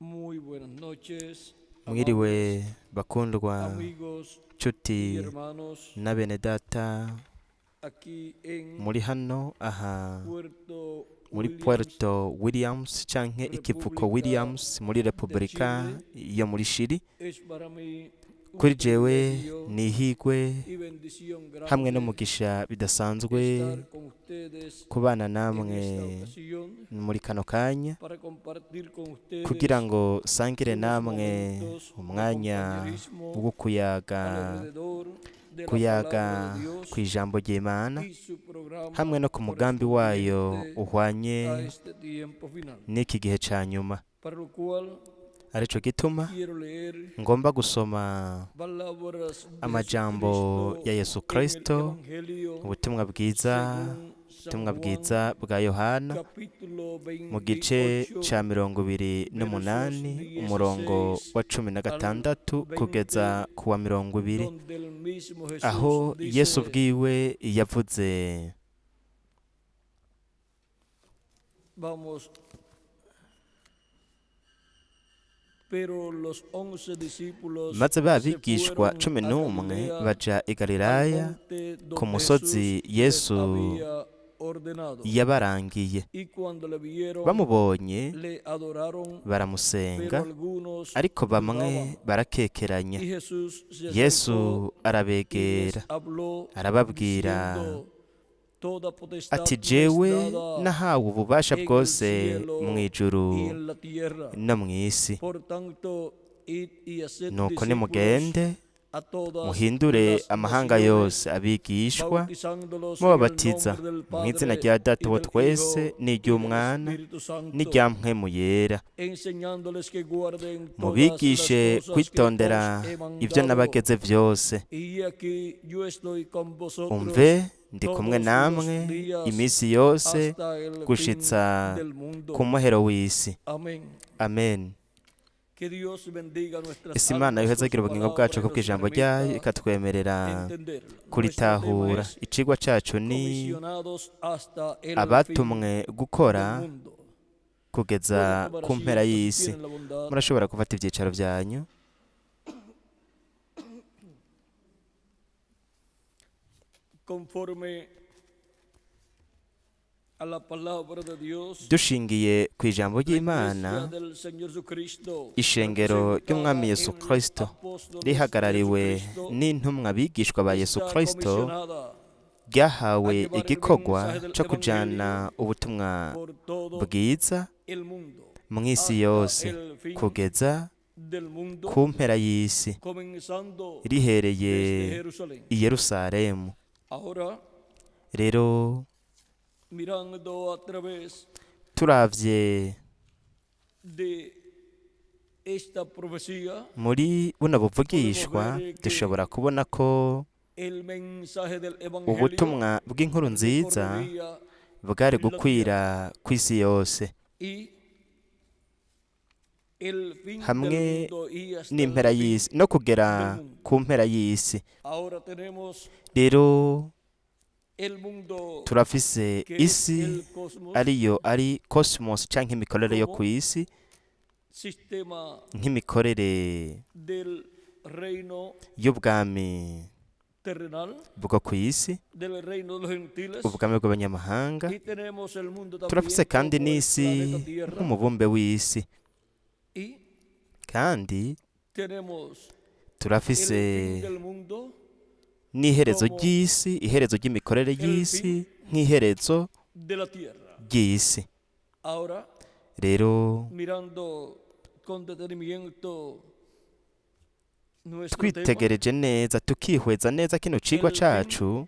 Muy buenas noches, Mwiriwe amables bakundwa amigos nshuti y hermanos na bene data aquí en muri hano aha Puerto muri Williams, Puerto Williams canke ikivuko República Williams muri de Repubulika Chile. yo muri Shiri. Es para mí un Kuri jewe privilegio ni ihigwe y bendición hamwe grande n'umugisha bidasanzwe estar con ustedes kubana en namwe esta ocasión muri kano kanya para compartir con ustedes kugira ngo sangire unos namwe momentos de umwanya compañerismo wo kuyaga alrededor de la kuyaga palabra de Dios ku ijambo ry'Imana y su programa hamwe no ku mugambi wayo correspondiente uhwanye a este tiempo final, n'iki gihe ca nyuma. para lo cual Arico gituma quiero leer ngomba gusoma palabras de amajambo Jesucristo ya Yesu en el Kristo, Evangelio ubutumwa bwiza, según San ubutumwa Juan, bwiza bwa Yohana capítulo mu gice 28, ca 28 versos umurongo 16 wa cumi na al gatandatu kugeza 20, ku wa 20, donde el mismo Jesús aho Yesu dice: ubwiwe yavuze. Vamos. Pero los 11 discípulos Maze ba se bigishwa fueron cumi a n'umwe Galilea, baja i al Galilaya monte ku donde musozi Jesús les Yesu había ordenado. yabarangiye. Y cuando le vieron, Bamubonye le adoraron, baramusenga, pero algunos ariko bamwe dudaban. barakekeranya. Y Jesús se Yesu acercó y les arabegera habló, arababwira diciendo: Toda potestad ati me es jewe dada nahawe ububasha en el bwose cielo mu ijuru y en la tierra. no mu isi. Por tanto, id y haced Nuko discípulos nimugende a todas muhindure las amahanga naciones, yose abigishwa, bautizándolos en el mubabatiza nombre del mu izina Padre rya Data y wa del twese Hijo y del n'iry'Umwana Espíritu Santo, n'irya Mpwemu Yera, enseñándoles que guarden todas las mubigishe cosas que kwitondera os he ibyo mandado. nabageze vyose. Y aquí yo estoy con vosotros Umve ndi kumwe todos los namwe días iminsi yose hasta el fin gushitsa del mundo. ku muhero w'isi. Amén. Amen. Que Dios bendiga nuestras Ese Imana almas con yohezagira su ubugingo palabra bwacu y ku nos bw'ijambo ryayo permita ikatwemerera entenderla. Nuestro tema kuritahura. es Icigwa cacu ni comisionados hasta el fin abatumwe gukora del mundo. kugeza Pueden tomar ku mpera asiento si y'isi. tienen la bondad. Murashobora gufata ivyicaro vyanyu. Conforme a la palabra de Dios, Dushingiye ku ijambo la iglesia ry'Imana, del Señor Jesucristo, ishengero ry'Umwami representada Yesu en los Kristo apóstoles de rihagarariwe Jesucristo, n'intumwa abigishwa ba Yesu está Kristo, comisionada ryahawe a llevar el igikorwa mensaje del co kujana Evangelio ubutumwa por todo bwiza el mundo, mw'isi hasta yose el fin kugeza del mundo, ku mpera y'isi, comenzando rihereye desde Jerusalén. i Yerusalemu. Ahora, Rero mirando a través turavye de esta profecía, muri buno buvugishwa, podemos ver que dushobora kubona ko el mensaje del Evangelio ubutumwa bw'inkuru nziza recorrería bwari la tierra gukwira kw'isi yose y el fin del hamwe mundo y hasta el n'impera fin y'isi no kugera del mundo. ku mpera y'isi. Ahora tenemos Rero el mundo turafise que es isi el cosmos ariyo ari cosmos canke imikorere yo como kw'isi sistema nk'imikorere del reino y'ubwami terrenal, bwo kw'isi, del reino de los gentiles, ubwami bw'abanyamahanga. y tenemos el mundo Turafise también kandi como el n'isi planeta Tierra nk'umubumbe w'isi, y kandi tenemos el turafise fin del mundo n'iherezo como ry'isi, iherezo ry'imikorere el y'isi fin nk'iherezo de la tierra. ry'isi. Ahora, Rero mirando con detenimiento nuestro tema, twitegereje neza tukihweza neza kino cigwa el fin cacu,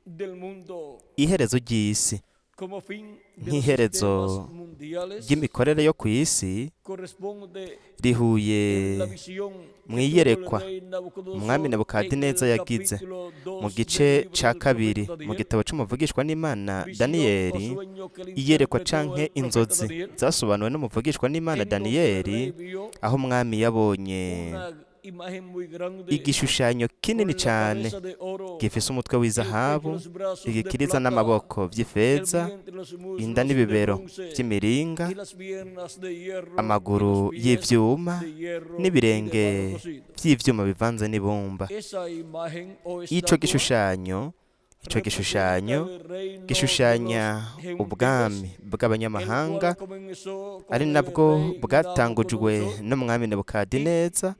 del mundo iherezo ry'isi como fin de los nk'iherezo sistemas mundiales ry'imikorere yo kw'isi corresponde rihuye en la visión que tuvo el mw'iyerekwa rey umwami Nabucodonosor en Nebukadineza el yagize capítulo mu 2 del gice libro ca del kabiri profeta mu Daniel, gitabo c'umuvugishwa n'Imana visión o Daniyeli, sueño que le iyerekwa interpretó canke el profeta inzozi Daniel, zasobanuwe n'umuvugishwa n'Imana en donde el Daniyeli, rey vio aho umwami yabonye una imagen muy grande Igishushanyo kinini con la cane cabeza de oro, gifise umutwe el pecho y w'izahabu, los brazos de igikiriza plata, n'amaboko el vy'ifeza, vientre y los inda muslos de n'ibibero bronce, vy'imiringa, y las piernas de hierro y los amaguru pies y'ivyuma de hierro y de n'ibirenge barro cocido. vy'ivyuma bivanze n'ibumba. Esa imagen o Ico estatua gishushanyo, ico representa gishushanyo el reino de gishushanya los gentiles, ubwami el bw'abanyamahanga, cual comenzó con ari el nabwo rey bwatangujwe Nabucodonosor. n'umwami Nebukadineza.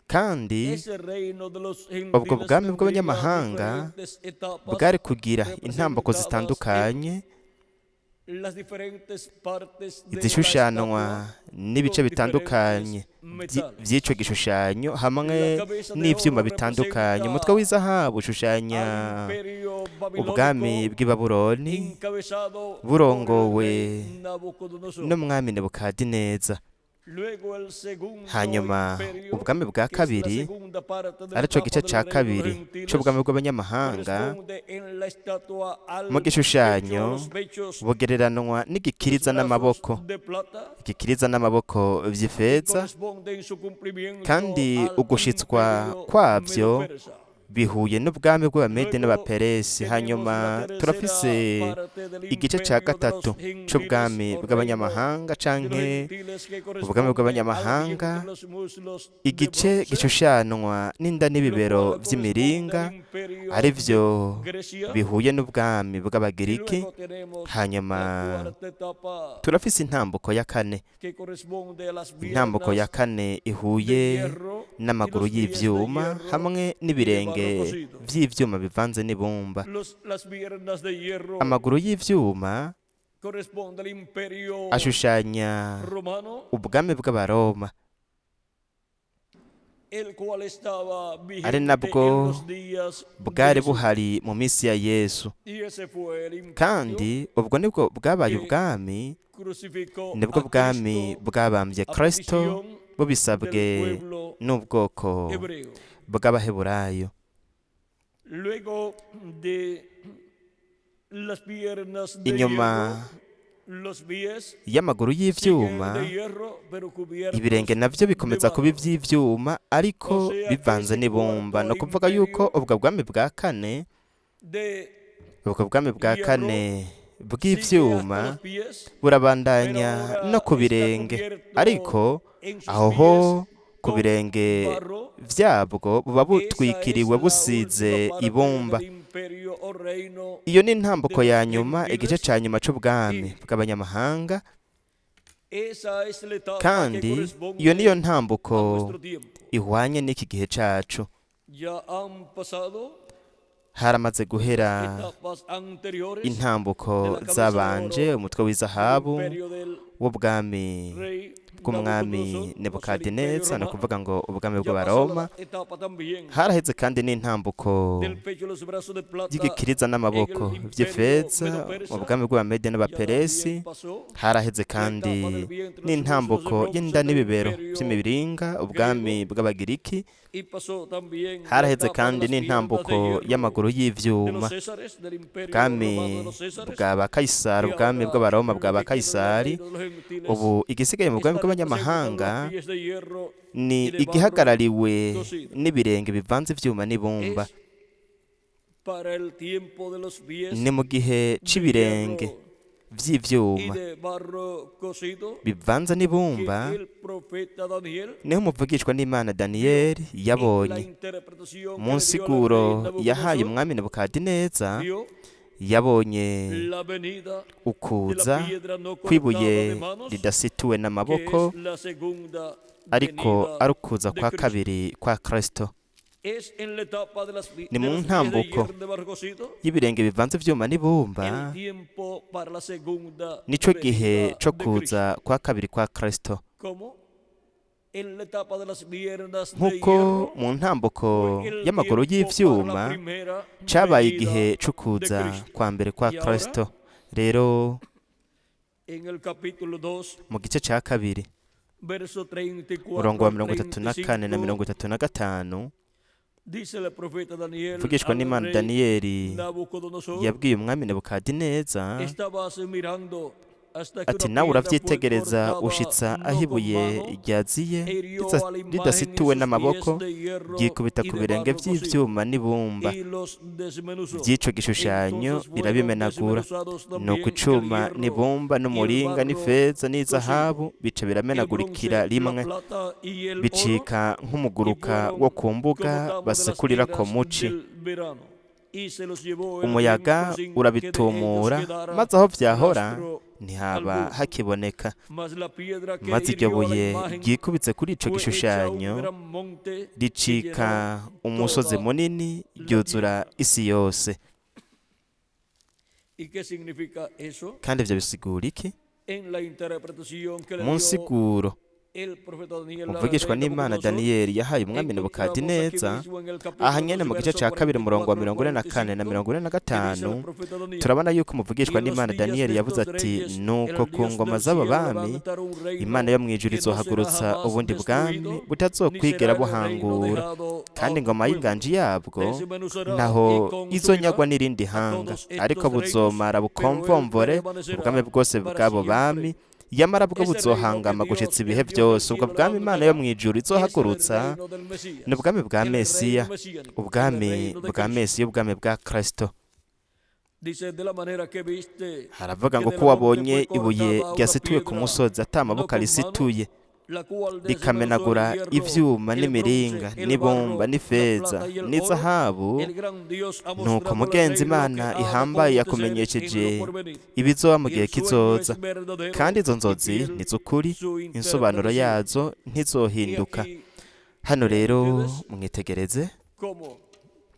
Kandi Ese reino de los ubwo gentiles bwami tendría bw'abanyamahanga diferentes etapas bwari kugira intambuko representadas en zitandukanye las diferentes partes de la izishushanwa estatua n'ibice con bitandukanye diferentes metales. vy'ico gishushanyo hamwe La cabeza de n'ivyuma oro bitandukanye. Umutwe representa w'izahabu ushushanya al imperio ubwami babilónico bw'i Babuloni encabezado por el burongowe rey Nabucodonosor. n'umwami Nebukadineza. Luego el segundo Hanyuma imperio, ubwami bwa que es la kabiri, segunda parte de la arico etapa gice del ca reino de los kabiri gentiles, c'ubwami bw'abanyamahanga, corresponde en la estatua al mu pecho, gishushanyo los pechos, bugereranwa los n'igikiriza brazos n'amaboko, de plata, igikiriza n'amaboko y vy'ifeza, corresponde en su cumplimiento kandi al ugushitswa imperio kwavyo medo-persa. bihuye n'ubwami bw'Abamede Luego n'Abaperesi. tenemos Hanyuma la tercera turafise parte del igice ca imperio de los gatatu gentiles c'ubwami o reino bw'abanyamahanga de los canke gentiles que ubwami corresponde al bw'abanyamahanga, vientre y los muslos de igice bronce, gishushanwa n'inda lo n'ibibero cual corresponde vy'imiringa, al imperio arivyo de Grecia. bihuye n'ubwami Y bw'Abagiriki. luego tenemos la Hanyuma cuarta etapa turafise intambuko ya kane, que corresponde a las intambuko ya piernas kane de ihuye hierro y n'amaguru los pies de y'ivyuma hierro hamwe y de barro n'ibirenge cocido. vy'ivyuma bivanze n'ibumba. Las piernas de hierro Amaguru y'ivyuma corresponde al imperio ashushanya romano, ubwami bw'Abaroma, el cual estaba ari vigente nabwo en los días de bwari Jesús. buhari mu minsi ya Yesu. Y ese fue el imperio Kandi ubwo nibwo bwabaye que ubwami, crucificó nibwo a bwami Cristo bwabambye a Kristo petición del bubisabwe pueblo n'ubwoko hebreo. bw'Abaheburayo. Luego de las piernas de Inyuma hierro, los pies y'amaguru siguen y'ivyuma, de hierro, pero cubiertos ibirenge navyo de bikomeza kuba barro. ivy'ivyuma ariko O sea que bivanze ese n'ibumba. cuarto Ni ukuvuga yuko imperio ubwo bwami bwa kane, de ubwo bwami bwa hierro kane sigue hasta bw'ivyuma los pies, pero burabandanya no ahora ku está birenge, cubierto ariko en sus aho ho pies ku con birenge barro. vyabwo buba Esa es butwikiriwe la busize última parte ibumba. del imperio o reino Iyo ni de intambuko ya los nyuma, igice gentiles, ca nyuma c'ubwami y bw'abanyamahanga, esa es la etapa que kandi iyo niyo corresponde a ntambuko nuestro tiempo. ihwanye n'iki gihe cacu. Ya han pasado Haramaze guhera etapas anteriores de intambuko la cabeza de zabanje oro umutwe del w'izahabu imperio del w'ubwami rey bw'umwami Nabucodonosor, o sea, el imperio Nebukadineza, ni romano. ukuvuga ngo ubwami Ya pasó bw'Abaroma. la etapa también Haraheze kandi n'intambuko del pecho y los brazos de plata y'igikiriza en n'amaboko el imperio vy'ifeza mu medo-persa. bwami bw'Abamede Ya n'Abaperesi. también pasó Haraheze la etapa kandi del vientre y los muslos de n'intambuko bronce y'inda del n'ibibero imperio vy'imiringa, ubwami griego. bw'Abagiriki. Y pasó también la Haraheze etapa de kandi las piernas de n'intambuko hierro y'amaguru de los y'ivyuma, Césares, del imperio ubwami romano de los Césares. bwa ba Kayisari, Y ubwami ahora bw'Abaroma lo bwa ba que queda del Kayisari. reino de los gentiles Ubu igisigaye mu bwami está representado en los bw'abanyamahanga pies de hierro ni y de barro igihagarariwe cocido. n'ibirenge bivanze ivyuma n'ibumba. Es para el tiempo de los pies Ni mu gihe de c'ibirenge hierro y vy'ivyuma de barro cocido bivanze que n'ibumba el profeta Daniel niho umuvugishwa n'Imana Daniyeli en la yabonye interpretación mu que le dio al rey nsiguro yahaye Nabucodonosor umwami Nebukadineza, vio yabonye la venida de la ukuza piedra no cortada kw'ibuye de manos, ridasituwe que n'amaboko, es la segunda ariko venida ari ukuza de kwa Cristo. kabiri kwa Kristo. Es en la etapa de las Ni de mu los pies de ntambuko hierro de barro cocido y'ibirenge bivanze ivyuma n'ibumba, el tiempo para la segunda nico gihe venida co de kuza Cristo. kwa kabiri kwa Kristo. ¿Cómo? En la etapa de las piernas de Nk'uko hierro mu ntambuko fue el y'amaguru tiempo para la y'ivyuma primera cabaye venida igihe co de kuza Cristo. kwa mbere kwa Y ahora, Kristo. Rero en el capítulo 2, mu gice ca kabiri, verso 34 umurongo wa al 34 na 35, 35, dice el profeta Daniel mvugishwa al n'Imana rey Daniyeli Nabucodonosor, yabwiye umwami Nebukadineza, estabas mirando hasta que Ati una nawe piedra fue uravyitegereza cortada ushitsa no aho con ibuye mano ryaziye e hirió a la imagen en ridasituwe sus n'amaboko, pies de hierro ryikubita y ku de birenge barro cocido, vy'ivyuma n'ibumba y los desmenuzó. vy'ico gishushanyo, Entonces fueron rirabimenagura. desmenuzados Nuko también el icuma hierro n'ibumba y el n'umuringa barro n'ifeza cocido, n'izahabu bica el biramenagurikira bronce, la rimwe, plata y el oro, bicika y nk'umuguruka wo fueron ku como mbuga tamo de las basekurirako eras muci. del verano. Y se los llevó el Umuyaga viento sin que de ellos urabitumura, quedara maze aho vyahora rastro ntihaba alguno. hakiboneka. Mas la piedra que Maze iryo hirió a la buye imagen ryikubitse kuri ico fue hecha un gishushanyo gran monte que ricika llenó umusozi toda munini, la ryuzura tierra. isi yose. ¿Y qué significa eso? Kandi ivyo bisigura iki? En la interpretación que le Mu dio nsiguro el profeta Daniel al umuvugishwa rey n'Imana Nabucodonosor, Daniyeli yahaye umwami encontramos aquí Nebukadineza, mismo en el aha capítulo nyene 2, mu gice verso ca kabiri umurongo wa 44 al 44 na 45, que dice el 45, profeta Daniel: turabona yuko Y umuvugishwa en los n'Imana días de Daniyeli yavuze estos ati reyes, nuko el ku Dios ngoma del z'abo cielo bami levantará un Imana reino yo mw'ijuru que no será izohagurutsa jamás ubundi bwami destruido, ni será butazokwigera el reino buhangura, dejado a kandi otro ingoma pueblo. y'inganji yabwo Desmenuzará ntaho y izonyagwa consumirá n'irindi a hanga, todos ariko estos reinos, buzomara pero él bukomvomvore permanecerá ubwami bwose para bw'abo bami, siempre. yamara bwo Ese reino que buzohangama gushitsa Dios, ibihe el Dios del vyose. Ubwo cielo bwami Imana yo levantará mw'ijuru es el izohagurutsa reino del ni Mesías, ubwami bwa el reino Mesiya, mesiánico, el ubwami reino de bwa Cristo. Mesiya, ubwami bwa Kristo. Dice, de la manera que viste Haravuga que ngo del ko monte wabonye fue ibuye cortada una ryasituwe ku piedra musozi ata no maboko con mano, arisituye, la cual desmenuzó el rikamenagura hierro, ivyuma el n'imiringa bronce, el n'ibumba barro, la n'ifeza plata y el oro, n'izahabu. el gran Dios ha Nuko mostrado al mugenzi rey lo que Imana ha de ihambaye acontecer en lo yakumenyesheje porvenir. ibizoba mu Y gihe el sueño kizoza, es verdadero kandi izo y nzozi fiel ni iz'ukuri, su insobanuro interpretación. yazo Y ntizohinduka. aquí Hano vean rero ustedes mwitegereze cómo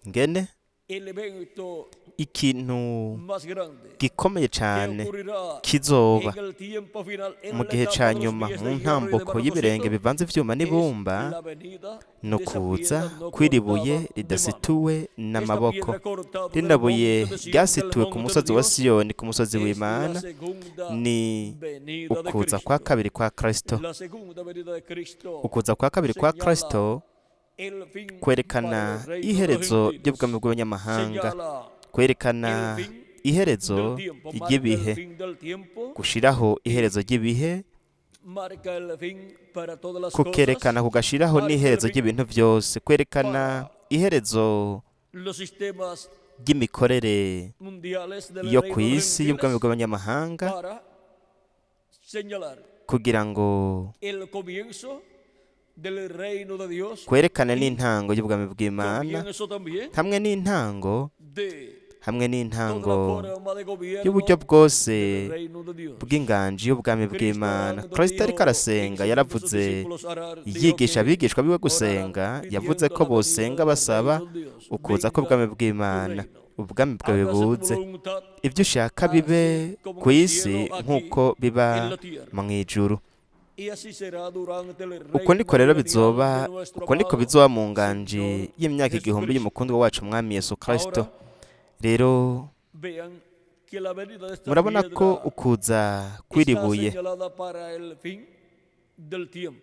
ngene el evento ikintu más grande gikomeye que cane ocurrirá kizoba en el tiempo final, en mu la gihe etapa ca de los nyuma pies mu de hierro y de ntambuko barro y'ibirenge cocido, bivanze ivyuma es n'ibumba, la venida ni de esa ukuza piedra no kw'iri buye cortada de mano. ridasituwe Esta n'amaboko. piedra cortada del Rino buye monte de Sion, del ryasituwe ku monte de musozi wa Dios, Siyoni, ku musozi es la w'Imana, segunda ni venida de ukuza kwa Cristo. kabiri kwa Kristo. La segunda venida de Cristo Ukuza kwa kabiri kwa señala Kristo el fin para kwerekana el reino de los iherezo gentiles. ry'ubwami bw'abanyamahanga, Señala kwerekana el fin iherezo del tiempo, marca el ry'ibihe, fin del tiempo, gushiraho iherezo ry'ibihe, marca el fin para todas las cosas, kukerekana kugashiraho marca el n'iherezo fin ry'ibintu byose, kwerekana para iherezo los sistemas ry'imikorere mundiales del yo reino ku de los isi y'ubwami gentiles bw'abanyamahanga, para señalar kugira ngo el comienzo del reino de Dios kwerekane y n'intango y'ubwami bw'Imana, comienzo también hamwe n'intango de hamwe toda la n'intango forma de y'uburyo gobierno bwose del reino de Dios. bw'inganji y'ubwami Cristo bw'Imana. orando Kristo ariko dijo, arasenga enseñando a sus yaravuze, discípulos a orar, dijo yigisha que abigishwa biwe oraran gusenga, yavuze pidiendo ko la venida bosenga del basaba reino de Dios. ukuza Venga k'ubwami tu bw'Imana, reino. ubwami bwawe Hágase tu buze, voluntad, ibyo ushaka bibe así como ku en el isi cielo, aquí nk'uko biba en la tierra. mu ijuru. Y así será durante el Uko reino niko rero milenial de bizoba, nuestro uko niko amado bizoba mu nganji Señor y'imyaka igihumbi Jesucristo. y'umukundwa wacu umwami Yesu Kristo. Ahora Rero vean que la venida de esta murabona ko piedra ukuza está kw'iri buye señalada para el fin del tiempo,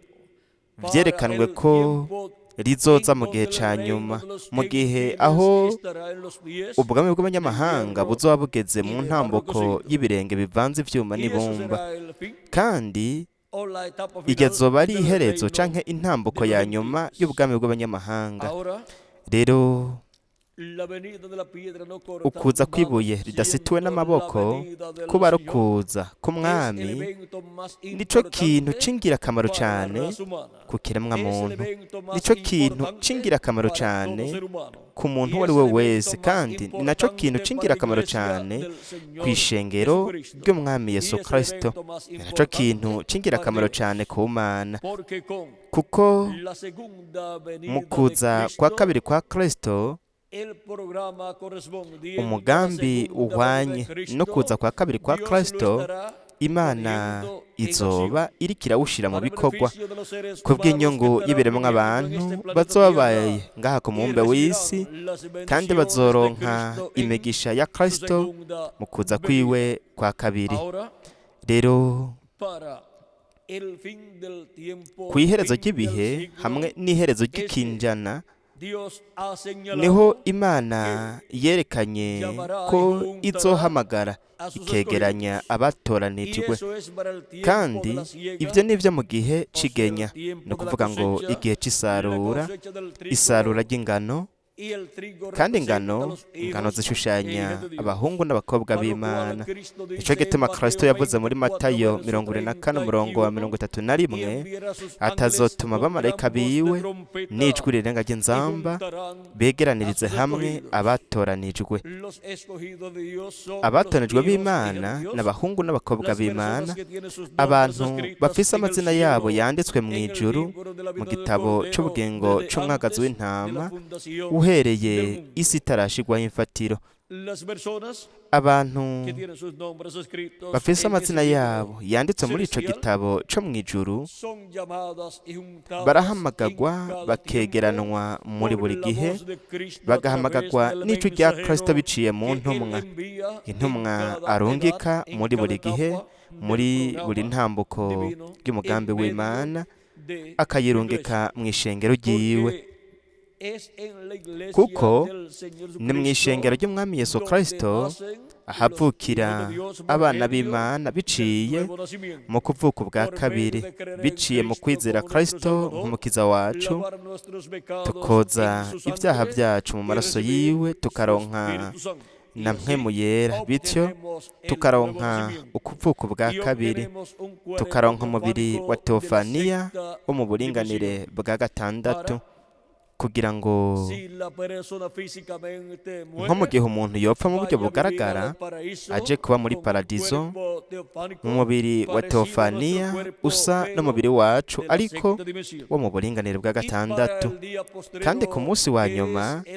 para vyerekanwe el ko tiempo rizoza en mu gihe donde el ca reino nyuma, de los mu gihe gentiles aho estará en los pies ubwami de bw'abanyamahanga hierro buzoba bugeze y mu de barro ntambuko cocido. y'ibirenge bivanze ivyuma Y eso n'ibumba, será el fin kandi o la etapa iryo final azoba ari del iherezo reino canke intambuko de los ya nyuma gentiles. y'ubwami bw'abanyamahanga. Ahora, Rero la venida de la piedra no cortada ukuza en mano, kw'ibuye ridasituwe siendo la n'amaboko, venida del kuba ari Señor, ukuza es el k'umwami, evento más nico kintu importante c'ingirakamaro para la cane raza humana. ku kiremwa Es el muntu, evento más nico kintu importante c'ingirakamaro para todo cane ser humano. ku muntu Y uwo es ari we el wese, evento más kandi ni naco kintu importante para la c'ingirakamaro iglesia cane del Señor kw'ishengero Jesucristo. ry'umwami Y Yesu es el Kristo, evento más ni naco kintu importante para c'ingirakamaro Dios. cane ku Mana, Porque con kuko la segunda mu venida de kuza kwa Cristo, kabiri kwa Kristo, el programa correspondiente a la umugambi segunda venida de uhwanye no kuza Cristo, kwa kabiri kwa Dios lo Kristo, estará Imana poniendo en izoba acción iriko irawushira mu para bikorwa beneficio de los seres ku humanos que bw'inyungu estarán y'ibiremwa viviendo en abantu este planeta bazoba Tierra babaye ngaha ku y mubumbe w'isi, recibirán las kandi bendiciones de bazoronka Cristo en imigisha ya su Kristo segunda mu kuza venida. kwiwe kwa kabiri. Ahora, Rero para el fin del tiempo, kw'iherezo fin del ry'ibihe siglo, hamwe n'iherezo este ry'ikinjana Niho Imana yerekanye ko izohamagara ikegeranya abatoranijwe, kandi ibyo ni ibyo mu gihe c'igenya, ni ukuvuga ngo igihe c'isarura, isarura ry'ingano. Kandi ingano zishushanya abahungu n'abakobwa b'Imana. Nico gituma Kristo yavuze muri Matayo 24 umurongo wa 31 atazotuma abamarayika biwe n'ijwi rirenga ry'inzamba begeranirize hamwe abatoranijwe. Abatoranijwe b'Imana n'abahungu n'abakobwa b'Imana, abantu bafise amazina yabo yanditswe mu ijuru mu gitabo c'ubugingo c'umwagazi w'intama uhereye isi itarashigwaho imfatiro. Abantu bafise amazina yabo yanditse muri ico gitabo co mu ijuru barahamagagwa bakegeranwa muri buri gihe, bagahamagagwa n'ijwi rya Kristo biciye mu ntumwa, intumwa arungika muri buri gihe, muri buri ntambuko ry'umugambi w'Imana, akayirungika mu ishengero ryiwe. Kuko ni mu ishengero ry'Umwami Yesu Kristo ahavukira abana b'Imana biciye mu kuvuka ubwa kabiri, biciye mu kwizera Kristo nk'umukiza wacu, tukoza ibyaha byacu mu maraso yiwe, tukaronka na mpwemu yera, bityo tukaronka ukuvuka ubwa kabiri, tukaronka umubiri wa teofaniya wo mu buringanire bwa gatandatu, kugira ngo nko mu gihe umuntu yopfa mu buryo bugaragara aje kuba muri paradizo mu mubiri wa teofaniya usa n'umubiri wacu ariko wo mu buringanire bwa gatandatu. Kandi ku munsi wa nyuma,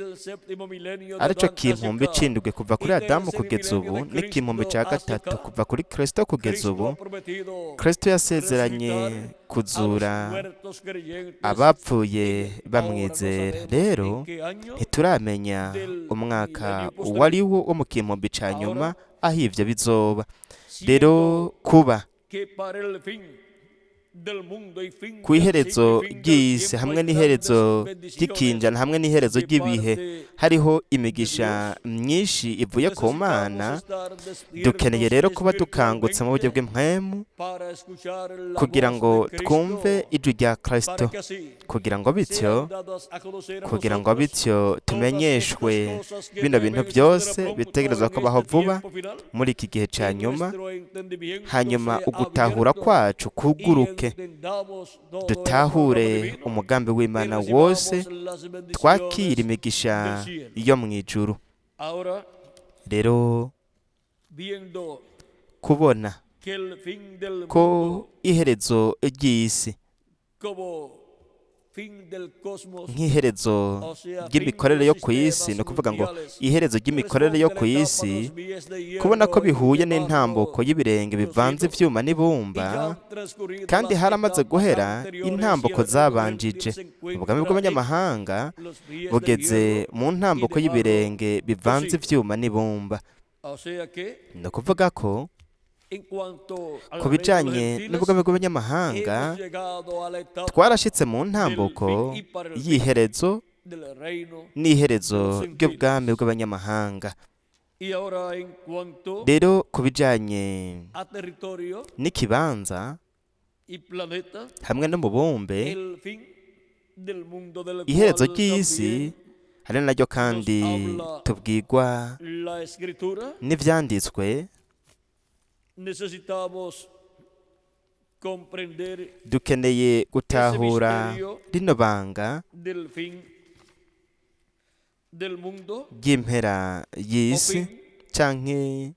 aricyo kimpumbi cindwi kuva kuri Adamu kugeza ubu, n'ikimpumbi cya gatatu kuva kuri Kristo kugeza ubu, Kristo yasezeranye kuzura abapfuye bamwizera. Rero ntituramenya umwaka uwo wo wo mu kimpumbi ca nyuma aho ivyo bizoba. Rero kuba ku iherezo ry'isi hamwe n'iherezo ry'ikinjana hamwe n'iherezo ry'ibihe hariho imigisha myinshi ivuye ku Mana, dukeneye rero kuba dukangutse mu buryo bw'impwemu kugira ngo twumve ijwi rya Kristo, kugira ngo bityo tumenyeshwe bino bintu byose bitegerezwa kubaho vuba muri iki gihe cya nyuma, hanyuma ugutahura kwacu kuguruke, dutahure umugambi w'Imana wose, twakira imigisha yo mu ijuru. Rero kubona ko iherezo ry'isi nk'iherezo ry'imikorere yo ku isi, ni ukuvuga ngo iherezo ry'imikorere yo ku isi, kubona ko bihuye n'intambuko y'ibirenge bivanze ivyuma n'ibumba, kandi haramaze guhera intambuko zabanjije, ubwami bw'abanyamahanga bugeze mu ntambuko y'ibirenge bivanze ivyuma n'ibumba. Ni ukuvuga ko ku bijanye n'ubwami bw'abanyamahanga twarashitse mu ntambuko y'iherezo n'iherezo ry'ubwami bw'abanyamahanga. Rero ku bijanye n'ikibanza hamwe n'umubumbe, iherezo ry'isi hari naryo kandi tubwirwa n'ivyanditswe, dukeneye gutahura rino banga ry'impera y'isi canke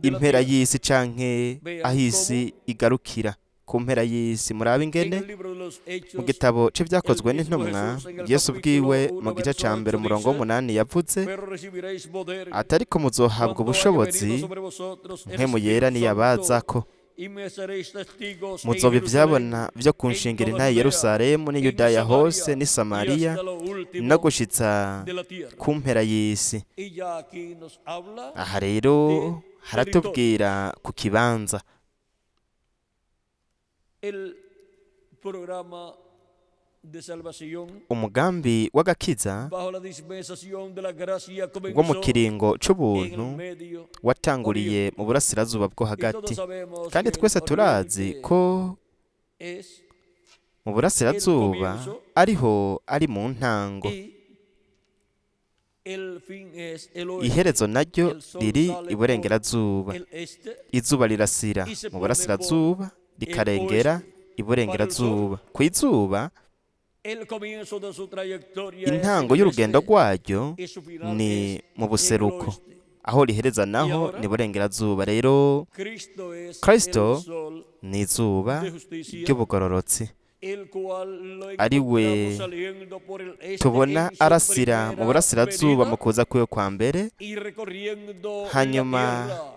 impera y'isi canke aho isi igarukira ku mpera y'isi. Murabe ingene mu gitabo c'ivyakozwe n'intumwa, Yesu ubwiwe mu gice ca mbere umurongo w'8 yavuze ati: "Ariko muzohabwa ubushobozi Mpwemu Yera niyabazako, muzoba ivyabona vyo kunshingira intahe i Yerusalemu n'i Yudaya hose n'i Samariya no gushitsa ku mpera y'isi." Aha rero haratubwira ku kibanza. El programa de salvación Umugambi w'agakiza bajo la dispensación de la gracia wo mu comenzó kiringo en el c'ubuntu Medio watanguriye mu burasirazuba bwo Y todos hagati. sabemos Kandi que el twese turazi Oriente ko es mu burasirazuba ariho ari mu ntango, y el fin es el oeste. iherezo naryo El sol riri sale por iburengerazuba. el este Izuba rirasira y se mu pone por burasirazuba el rikarengera oeste. Para el sol, iburengerazuba. Ku izuba, el comienzo de su trayectoria es intango en el y'urugendo este rwaryo y su final ni es mu en el buseruko, oeste. aho rihereza Y naho ahora ni burengerazuba. Rero Cristo es el Kristo sol ni izuba de justicia, ry'ubugororotsi, el cual lo ari we encontramos saliendo por el este tubona en su arasira mu primera burasirazuba mu venida kuza kwiwe kwa mbere, y recorriendo la hanyuma tierra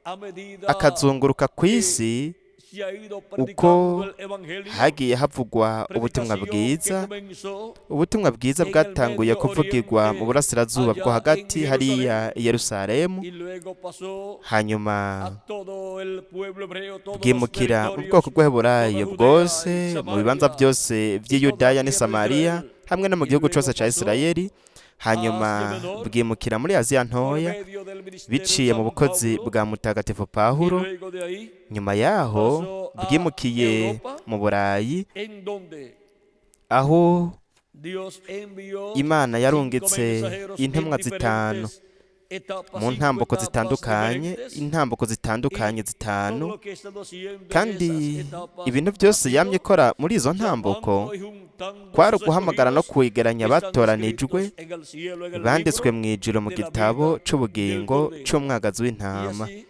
a medida akazunguruka ku que isi se ha ido uko predicando el evangelio, hagiye havugwa ubutumwa predicación que bwiza. comenzó Ubutumwa bwiza en el bwatanguye Medio kuvugirwa mu Oriente, burasirazuba bwo allá en hagati hariya Jerusalén, i Yerusalemu, y luego pasó hanyuma a todo el pueblo hebreo, todos los bwimukira mu territorios, bwoko toda bw'Eheburayo Judea y bwose, mu bibanza Samaria byose y toda vy'i la Yudaya n'i tierra de Samariya, Israel. hamwe no mu Y gihugu luego cose ca pasó Isirayeli, a hanyuma Asia Menor bwimukira muri Aziya por ntoya medio del ministerio de biciye mu San bukozi Pablo, bwa Mutagatifu y Pawulo. luego de ahí Nyuma yaho pasó a bwimukiye Europa, mu Burayi, en donde aho Dios envió Imana 5 yarungitse mensajeros en intumwa zitanu diferentes etapas, mu 5 ntambuko etapas zitandukanye, diferentes, intambuko zitandukanye y todo zitanu. lo que ha estado haciendo en Kandi esas etapas ibintu ha byose yamye sido ikora muri izo ntambuko llamando y juntando kwari sus uguhamagara no escogidos kwegeranya que están abatoranijwe escritos en el cielo, en el banditswe libro mu ijuru mu de la gitabo vida del c'ubugingo Cordero. c'umwagazi Y w'intama. así,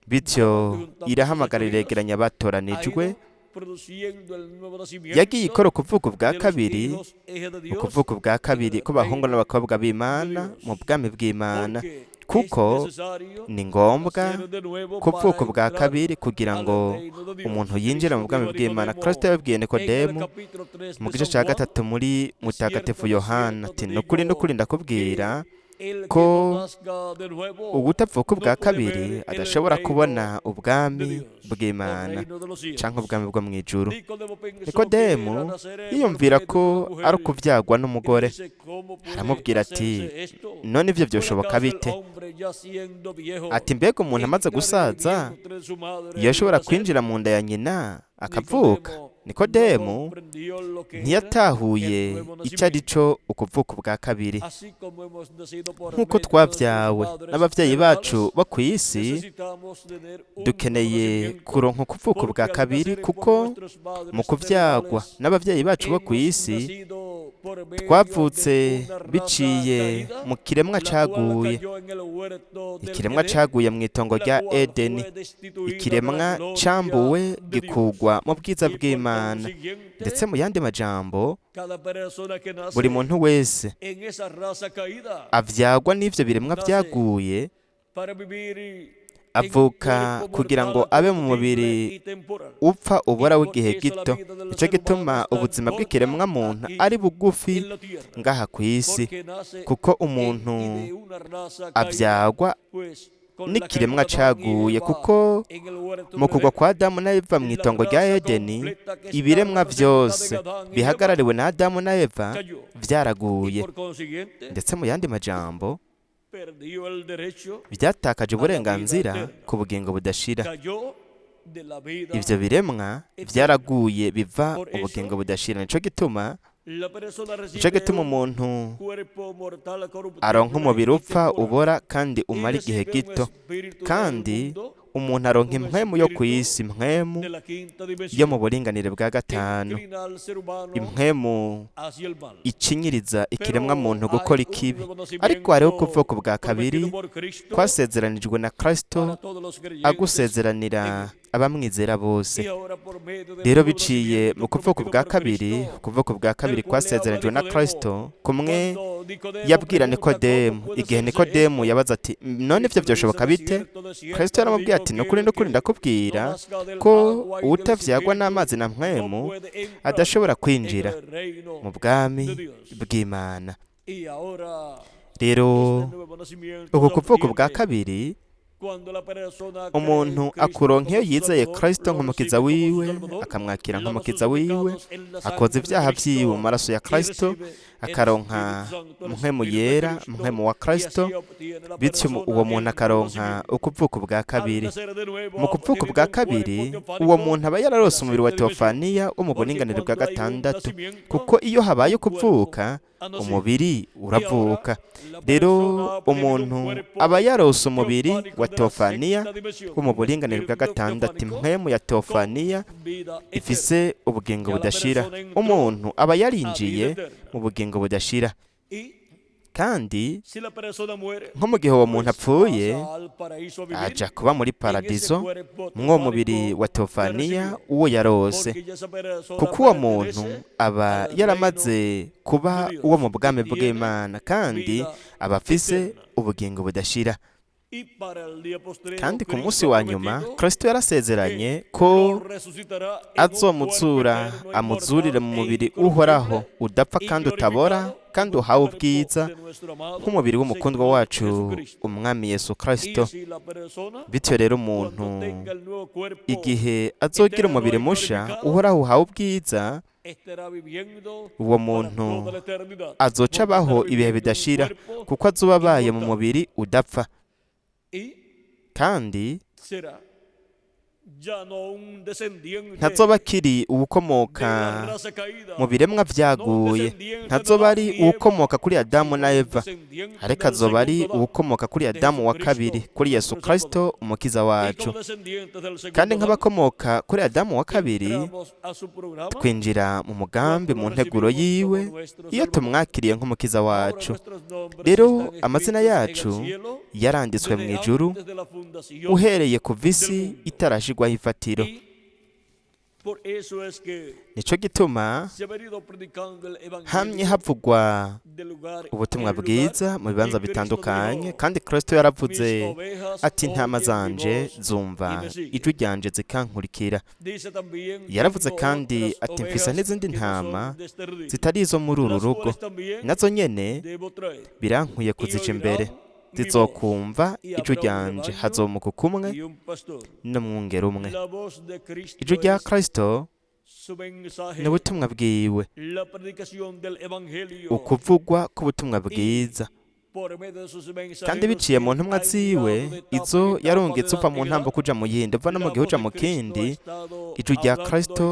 Bityo llamando y juntando sus irahamagara escogidos, iregeranya ha abatoranijwe. ido produciendo el nuevo Yagiye nacimiento ikora ukuvuka ubwa de los kabiri, hijos e hijas de Dios ukuvuka ubwa en kabiri el kw'abahungu reino n'abakobwa de b'Imana mu Dios. bwami bw'Imana, Porque es kuko necesario ni ngombwa nacer de nuevo kuvuka para ubwa entrar kabiri kugira al ngo reino de Dios. umuntu yinjire mu Cristo bwami dijo a bw'Imana. Nicodemo Kristo yabibwiye en el Nikodemu capítulo 3 mu de gice San ca Juan: gatatu muri De Mutagatifu cierto, de Yohana cierto ati te nukuri nukuri digo que ndakubwira el que ko no nazca de nuevo uwutavuka no ubwa puede kabiri ver el adashobora reino kubona de ubwami Dios o bw'Imana reino de los canke cielos. ubwami bwo mw'ijuru. Nicodemo pensó que era Nikodemu nacer por yiyumvira medio de ko una ari mujer ukuvyagwa y le n'umugore, dice: ¿Cómo puede aramubwira ati hacerse esto? none ivyo ¿Puede vyoshoboka acaso el bite? hombre ya siendo viejo Ati mbega umuntu amaze entrar en el gusaza vientre de su madre y yoshobora nacer? kwinjira mu nda ya nyina akavuka? Nicodemo no Nikodemu comprendió lo que era el ntiyatahuye nuevo ico ari nacimiento. co ukuvuka ubwa kabiri. Así como hemos nacido por Nk'uko medio de nuestros twavyawe padres n'abavyeyi bacu terrenales, bo kw'isi, necesitamos tener un nuevo dukeneye nacimiento, kuronka ukuvuka porque ubwa al kabiri, nacer por kuko nuestros mu padres kuvyagwa terrenales n'abavyeyi bacu bo hemos kw'isi nacido por medio de twavutse una raza biciye caída, mu kiremwa la cual caguye, cayó en el huerto del ikiremwa Edén, caguye mw'itongo la rya cual Edeni, fue destituida de la ikiremwa gloria cambuwe de Dios. gikugwa mu bwiza Y por bw'Imana. consiguiente, Ndetse mu yandi majambo, cada persona que buri nace muntu wese en esa raza caída avyagwa n'ivyo biremwa nace vyaguye, para vivir en un avuka cuerpo kugira ngo mortal, abe mu corruptible mubiri y temporal. upfa ubora Y por w'igihe eso la gito. vida del Nico ser humano gituma es tan ubuzima corta bw'ikiremwa muntu aquí ari bugufi en la tierra, ngaha kw'isi, porque nace kuko en y umuntu de una raza caída, avyagwa pues con la n'ikiremwa caída de Adán y caguye, Eva kuko en el huerto mu del kugwa Edén, kwa Adamu na Eva la mw'itongo rya raza Edeni, completa que está ibiremwa representada en vyose Adán y Eva bihagarariwe na Adamu na Eva cayó, y vyaraguye. por consiguiente Ndetse mu yandi majambo, perdió el derecho vyatakaje a la vida uburenganzira eterna, ku bugingo budashira. cayó de la vida Ivyo biremwa eterna. vyaraguye biva Por ubugingo eso budashira. Nico gituma la persona nico recibe gituma un umuntu cuerpo mortal aronka corruptible umubiri y upfa temporal ubora kandi y umara igihe recibe un gito, espíritu del kandi mundo, umuntu aronka un impwemu yo espíritu kw'isi, impwemu de la quinta yo mu dimensión buringanire bwa que gatanu, inclina al ser humano impwemu hacia el mal. ikinyiriza ikiremwa Pero muntu hay gukora un ikibi. nuevo Ariko hariho nacimiento ukuvuka ubwa kabiri prometido por Cristo kwasezeranijwe na Kristo, para todos los creyentes en agusezeranira él. abamwizera bose. Y ahora por medio del Rero nuevo biciye nacimiento mu kuvuka prometido ubwa por kabiri, Cristo, ukuvuka ubwa del kabiri cual le habla kwasezeranijwe na Nicodemo, Kristo, kumwe cuando Nicodemo yabwira pregunta cómo Nikodemu. puede Igihe hacerse Nikodemu esto, yabaza ati none ivyo Cristo le dice: vyoshoboka de bite? cierto, de Kristo cierto te yaramubwiye digo ati que nukuri el nukuri que no ndakubwira nazca del ko agua y del uwutavyagwa Espíritu n'amazi na no mpwemu puede entrar adashobora en kwinjira el reino mu bwami de Dios. bw'Imana. Y ahora Rero este nuevo nacimiento uku se kuvuka ubwa obtiene kabiri Umuntu akuronka iyo yizeye Kristo nk'umukiza wiwe, akamwakira nk'umukiza wiwe, akoza ibyaha vyiwe mu maraso ya Kristo, akaronka mpwemu yera, mpwemu wa Kristo, bityo uwo muntu akaronka ukuvuka ubwa kabiri. Mu kuvuka ubwa kabiri, uwo muntu aba yararose umubiri wa teofaniya wo mu buringanire bwa gatandatu, kuko iyo habaye ukuvuka, umubiri uravuka. Rero umuntu aba yarose umubiri wa teofaniya wo mu buringanire bwa gatandatu, impwemu ya teofaniya ifise ubugingo budashira. Umuntu aba yarinjiye mu bugingo budashira. Kandi nko mu gihe uwo muntu apfuye, aja kuba muri paradizo mw'uwo mubiri wa teofaniya uwo yarose, kuko uwo muntu aba yaramaze kuba uwo mu bwami bw'Imana, kandi aba afise ubugingo budashira. Kandi ku munsi wa nyuma, Kristo yarasezeranye ko azomuzura, amuzurire mu mubiri uhoraho, udapfa kandi utabora, kandi uhawe ubwiza nk'umubiri w'umukundwa wacu Umwami Yesu Kristo. Bityo rero umuntu igihe azogira umubiri musha uhoraho uhawe ubwiza, uwo muntu azoca abaho ibihe bidashira, kuko azoba abaye mu mubiri udapfa. Kandi ntazoba akiri uwukomoka mu biremwa vyaguye, ntazoba ari uwukomoka kuri Adamu na Eva, ariko azoba ari uwukomoka kuri Adamu wa kabiri, kuri Yesu Kristo umukiza wacu. Kandi nk'abakomoka kuri Adamu wa kabiri, twinjira mu mugambi, mu nteguro yiwe, iyo tumwakiriye nk'umukiza wacu. Rero amazina yacu yaranditswe mu ijuru uhereye kuva isi itarashirwaho ifatiro. Nico gituma hamye havugwa ubutumwa bwiza mu bibanza bitandukanye, kandi Kristo yaravuze ati: "Intama zanje zumva ijwi ryanje zikankurikira." Yaravuze kandi ati: "Mfise n'izindi ntama zitari izo muri uru rugo, nazo nyene birankwiye kuzica imbere, zizokumva ijwi ryanje, hazomuka kumwe n'umwungeri umwe." Ijwi rya Kristo ni ubutumwa bwiwe, ukuvugwa k'ubutumwa bwiza. Kandi biciye mu ntumwa ziwe, izo yarungitse uva mu ntambo kuja mu yindi, uva no mu gihe uja mu kindi, ijwi rya Kristo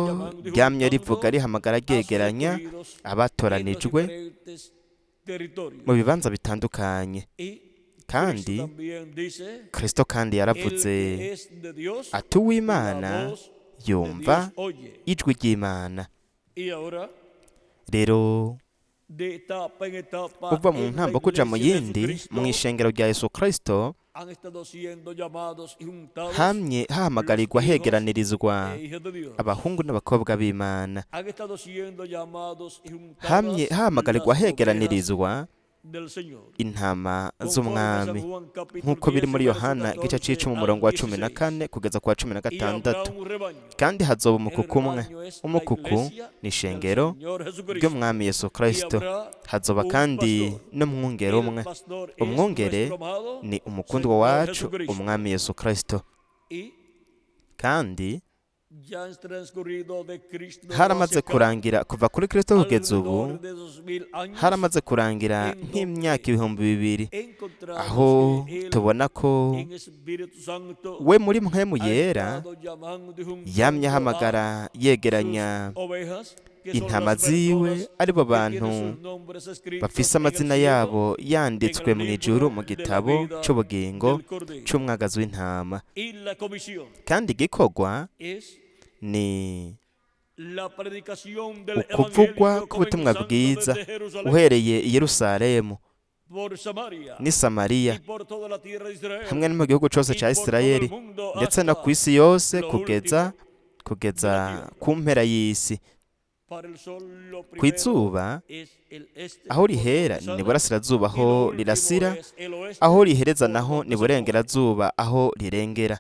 ryamye rivuga, rihamagara, ryegeranya abatoranijwe mu bibanza bitandukanye. Kandi Kristo kandi yaravuze ati: "Uw'Imana yumva ijwi ry'Imana." Rero uva mu ntambo kuja mu yindi, mu ishengero rya Yesu Kristo, hamye hahamagarirwa, hegeranirizwa abahungu n'abakobwa b'Imana, hamye hahamagarirwa, hegeranirizwa intama z'Umwami, nk'uko biri muri Yohana igice c'icumi, umurongo wa 14 kugeza ku wa 16: "Kandi hazoba umukuku umwe." Umukuku ni ishengero ry'Umwami Yesu Kristo. "Hazoba kandi n'umwungere umwe." Umwungere ni umukundwa wacu Umwami Yesu Kristo. Kandi haramaze kurangira kuva kuri Kristo kugeza ubu, haramaze kurangira nk'imyaka 2000, aho tubona ko we muri mpwemu yera yamye ahamagara, yegeranya intama ziwe, aribo bantu bafise amazina yabo yanditswe mu ijuru mu gitabo c'ubugingo c'umwagazi w'intama. Kandi igikorwa ni ukuvugwa k'ubutumwa bwiza uhereye i Yerusalemu n'i Samariya hamwe no mu gihugu cose ca Isirayeli, ndetse no ku isi yose, kugeza ku mpera y'isi. Ku izuba aho rihera ni burasirazuba aho rirasira, aho rihereza naho ni burengerazuba aho rirengera.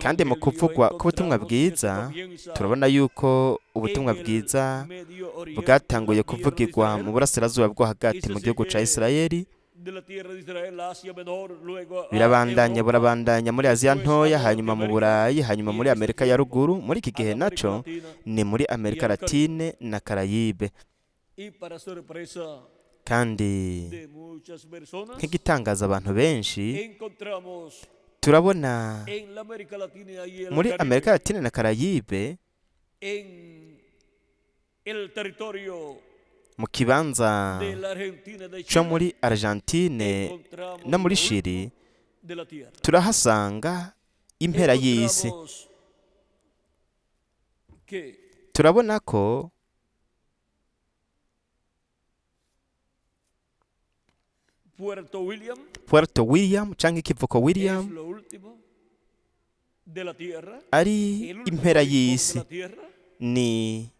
Kandi mu kuvugwa k'ubutumwa bwiza, turabona yuko ubutumwa bwiza bwatanguye kuvugirwa mu burasirazuba bwo hagati, mu gihugu ca Isirayeli. de la tierra de Israel, Asia Menor, luego a Birabandanya, Europa, burabandanya muri Aziya después a ntoya, hanyuma mu Norteamérica Burayi, hanyuma y en muri este Amerika ya tiempo ruguru. Muri iki a gihe la América naco Latina ni muri y Amerika al Caribe. Latine na Karayibe. Y para sorpresa Kandi de muchas personas, nk'igitangaza abantu benshi, encontramos turabona en la América Latina y el muri Amerika Caribe, Latine na Karayibe, en el territorio mu kibanza de la Argentina, de co Chile, muri Argentine encontramos no muri lo Shiri, último de la tierra. turahasanga impera y'isi. Encontramos que Turabona ko Puerto William Puerto William canke ikivuko es William lo último de la tierra, ari el último impera rincón de y'isi, la tierra. ni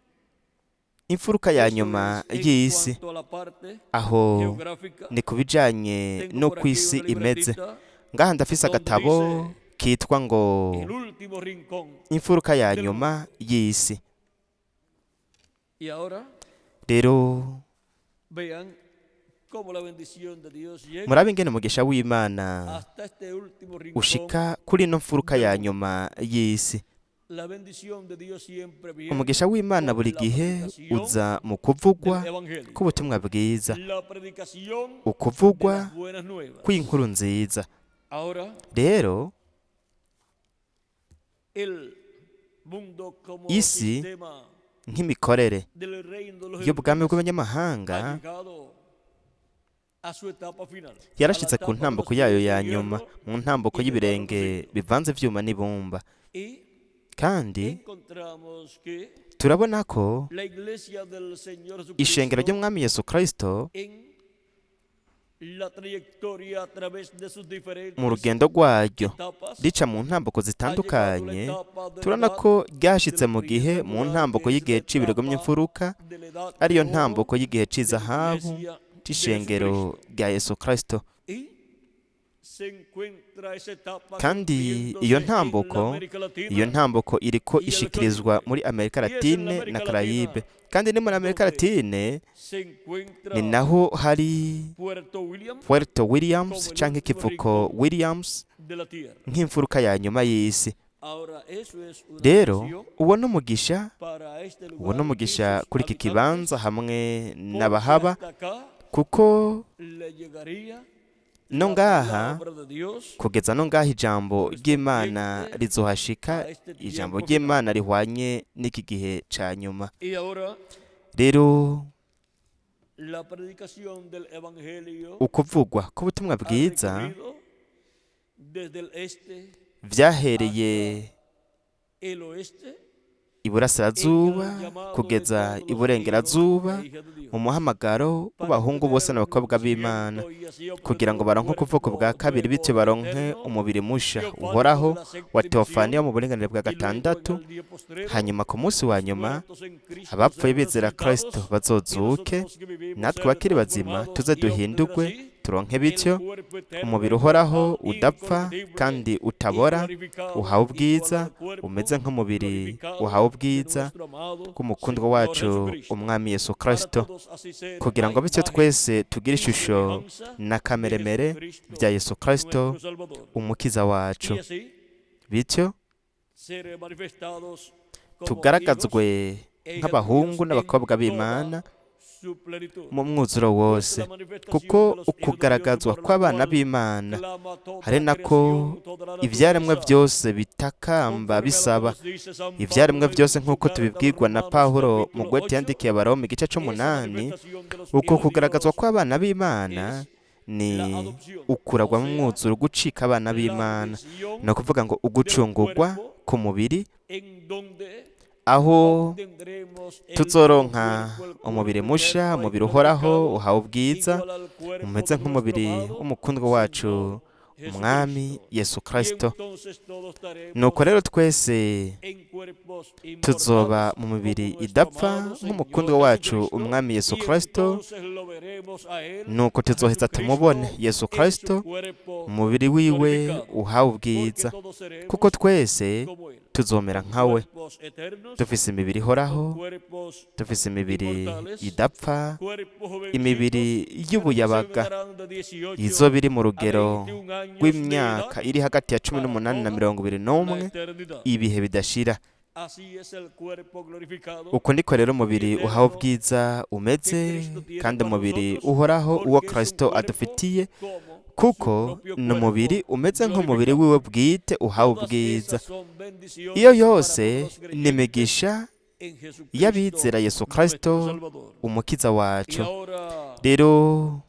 imfuruka ya Esto nyuma es en y'isi. cuanto a la parte Aho geográfica. ni ku bijanye Tengo por n'uko aquí isi una imeze. libretita Ngaha ndafise donde agatabo dice kitwa ngo el último rincón imfuruka ya del nyuma mundo. y'isi. Y ahora Rero vean cómo la bendición de Dios llega murabe ingene umugisha w'Imana hasta este último rincón ushika kuri ino mfuruka del ya mundo. nyuma y'isi. La bendición de Dios siempre viene Umugisha w'Imana con buri la gihe predicación uza mu kuvugwa del Evangelio, k'ubutumwa bwiza, la predicación de ukuvugwa las buenas nuevas. kw'inkuru nziza. Ahora Rero el mundo como isi sistema nk'imikorere del reino de los y'ubwami gentiles bw'abanyamahanga ha llegado a su etapa final, a la yarashitse ku etapa de los ntambuko yayo pies ya de nyuma, hierro mu ntambuko y de barro y'ibirenge cocido. bivanze ivyuma n'ibumba. Y Kandi encontramos que turabona ko la iglesia del Señor ishengero Jesucristo ry'umwami Yesu Kristo en la trayectoria a través de sus mu diferentes rugendo rwaryo etapas rica mu ntambuko ha llegado a la zitandukanye, etapa de la turabona edad ko de ryashitse los mu gihe brillantes mu moral, ntambuko que es la y'igihe c'ibirego etapa my'imfuruka, de la edad de ariyo oro ntambuko y'igihe de la c'izahabu iglesia de c'ishengero Jesucristo. rya Yesu Kristo. Y se encuentra esa etapa Kandi iyo cumpliéndose en la ntambuko, América iyo Latina ntambuko iriko y el ishikirizwa Caribe. muri Amerika Y es en la Latine na América Karayibe. Latina Kandi ni muri Amerika donde Latine se ni encuentra naho hari Puerto William Puerto Williams como el canke último ikivuko rincón Williams de la tierra. nk'imfuruka ya nyuma y'isi. Ahora, eso es una Rero bendición uwo n'umugisha, para este uwo lugar y n'umugisha sus kuri iki habitantes, kibanza hamwe porque n'abahaba, hasta acá kuko le llegaría no la ngaha palabra de Dios kugeza no ngaha ijambo ry'Imana correspondiente rizohashika, a este ijambo tiempo final. ry'Imana rihwanye n'iki gihe ca nyuma. Y ahora Rero la predicación del Evangelio ukuvugwa k'ubutumwa ha bwiza recorrido desde el este vyahereye hasta el oeste en iburasirazuba el llamado de kugeza todos los hijos iburengerazuba e hijas de Dios mu muhamagaro para w'abahungu bose obtener un nuevo n'abakobwa b'Imana, nacimiento y así obtener kugira ngo un baronke ukuvuka cuerpo bwa kabiri, bityo nuevo baronke eterno, umubiri musha teofánico uhoraho de la wa séptima teofaniya visión, mu buringanire bwa y luego en gatandatu. el día postrero Hanyuma ku munsi wa los nyuma muertos en Cristo abapfuye serán bizera Kristo resucitados y bazozuke, nosotros que vivimos natwe ser abakiri bazima transformados tuze y obtener duhindurwe, así turonke el bityo cuerpo eterno, umubiri uhoraho inmortal, udapfa incorruptible kandi y utabora, glorificado, uhawe igual ubwiza, al cuerpo umeze nk'umubiri glorificado uhawe de ubwiza nuestro amado bw'umukundwa Señor wacu Jesucristo. umwami Yesu Para Kristo, todos así ser kugira a ngo bityo imagen twese tugire y ishusho semejanza na de kameremere Jesucristo bya Yesu Kristo nuestro Salvador. umukiza wacu. Y así Bityo ser manifestados como hijos tugaragazwe e hijas de Dios nk'abahungu en n'abakobwa toda b'Imana su plenitud. mu mwuzuro Pues wose, la manifestación kuko de los hijos de Dios ukugaragazwa por la kw'abana cual b'Imana clama toda hari la nako creación, toda la ivyaremwe naturaleza, byose bitakamba conforme a lo que bisaba. nos dice San Ivyaremwe Pablo en byose su nk'uko carta a los tubibwirwa na Romanos Pawulo mu capítulo gwete 8, yandikiye Abaroma igice esa c'umunani, manifestación de los uko hijos de kugaragazwa Dios kw'abana b'Imana es ni la adopción, ukuragwa o mu sea, mwuzuro, gucika abana la b'Imana, redención ni ukuvuga ngo del ugucungurwa cuerpo ku mubiri, en donde aho obtendremos el nuevo tuzoronka cuerpo, el umubiri cuerpo musha, eterno y umubiri uhoraho glorificado, uhawe ubwiza, igual al cuerpo umeze de nuestro nk'umubiri amado w'umukundwa wacu Señor umwami Jesucristo. Yesu Y Kristo. entonces todos Nuko estaremos rero twese en cuerpos tuzoba inmortales mu como mubiri nuestro idapfa amado Señor nk'umukundwa wacu Jesucristo. umwami Yesu Y Kristo. entonces lo veremos a Él, Nuko a tuzoheza tumubone Jesucristo, Yesu en su Kristo cuerpo umubiri wiwe glorificado, uhawe porque ubwiza, todos kuko seremos twese como Él. Tuzomera nkawe, Cuerpos eternos, dufise imibiri ihoraho, cuerpos dufise imibiri idapfa, cuerpos jovencitos imibiri y'ubuyabaga se verán de 18 izoba iri mu rugero a 21 años de rw'imyaka edad, iri hagati ya 18 na 21, la eternidad. ibihe bidashira. Así es el cuerpo glorificado Uko niko rero umubiri uhawe ubwiza umeze, kandi umubiri uhoraho uwo Kristo adufitiye, como kuko ni umubiri umeze nk'umubiri wiwe bwite uhawe todas ubwiza. esas son bendiciones Iyo para yose todos los ni creyentes imigisha en Jesucristo, y'abizera Yesu nuestro Kristo, Salvador. umukiza Y wacu. ahora, Rero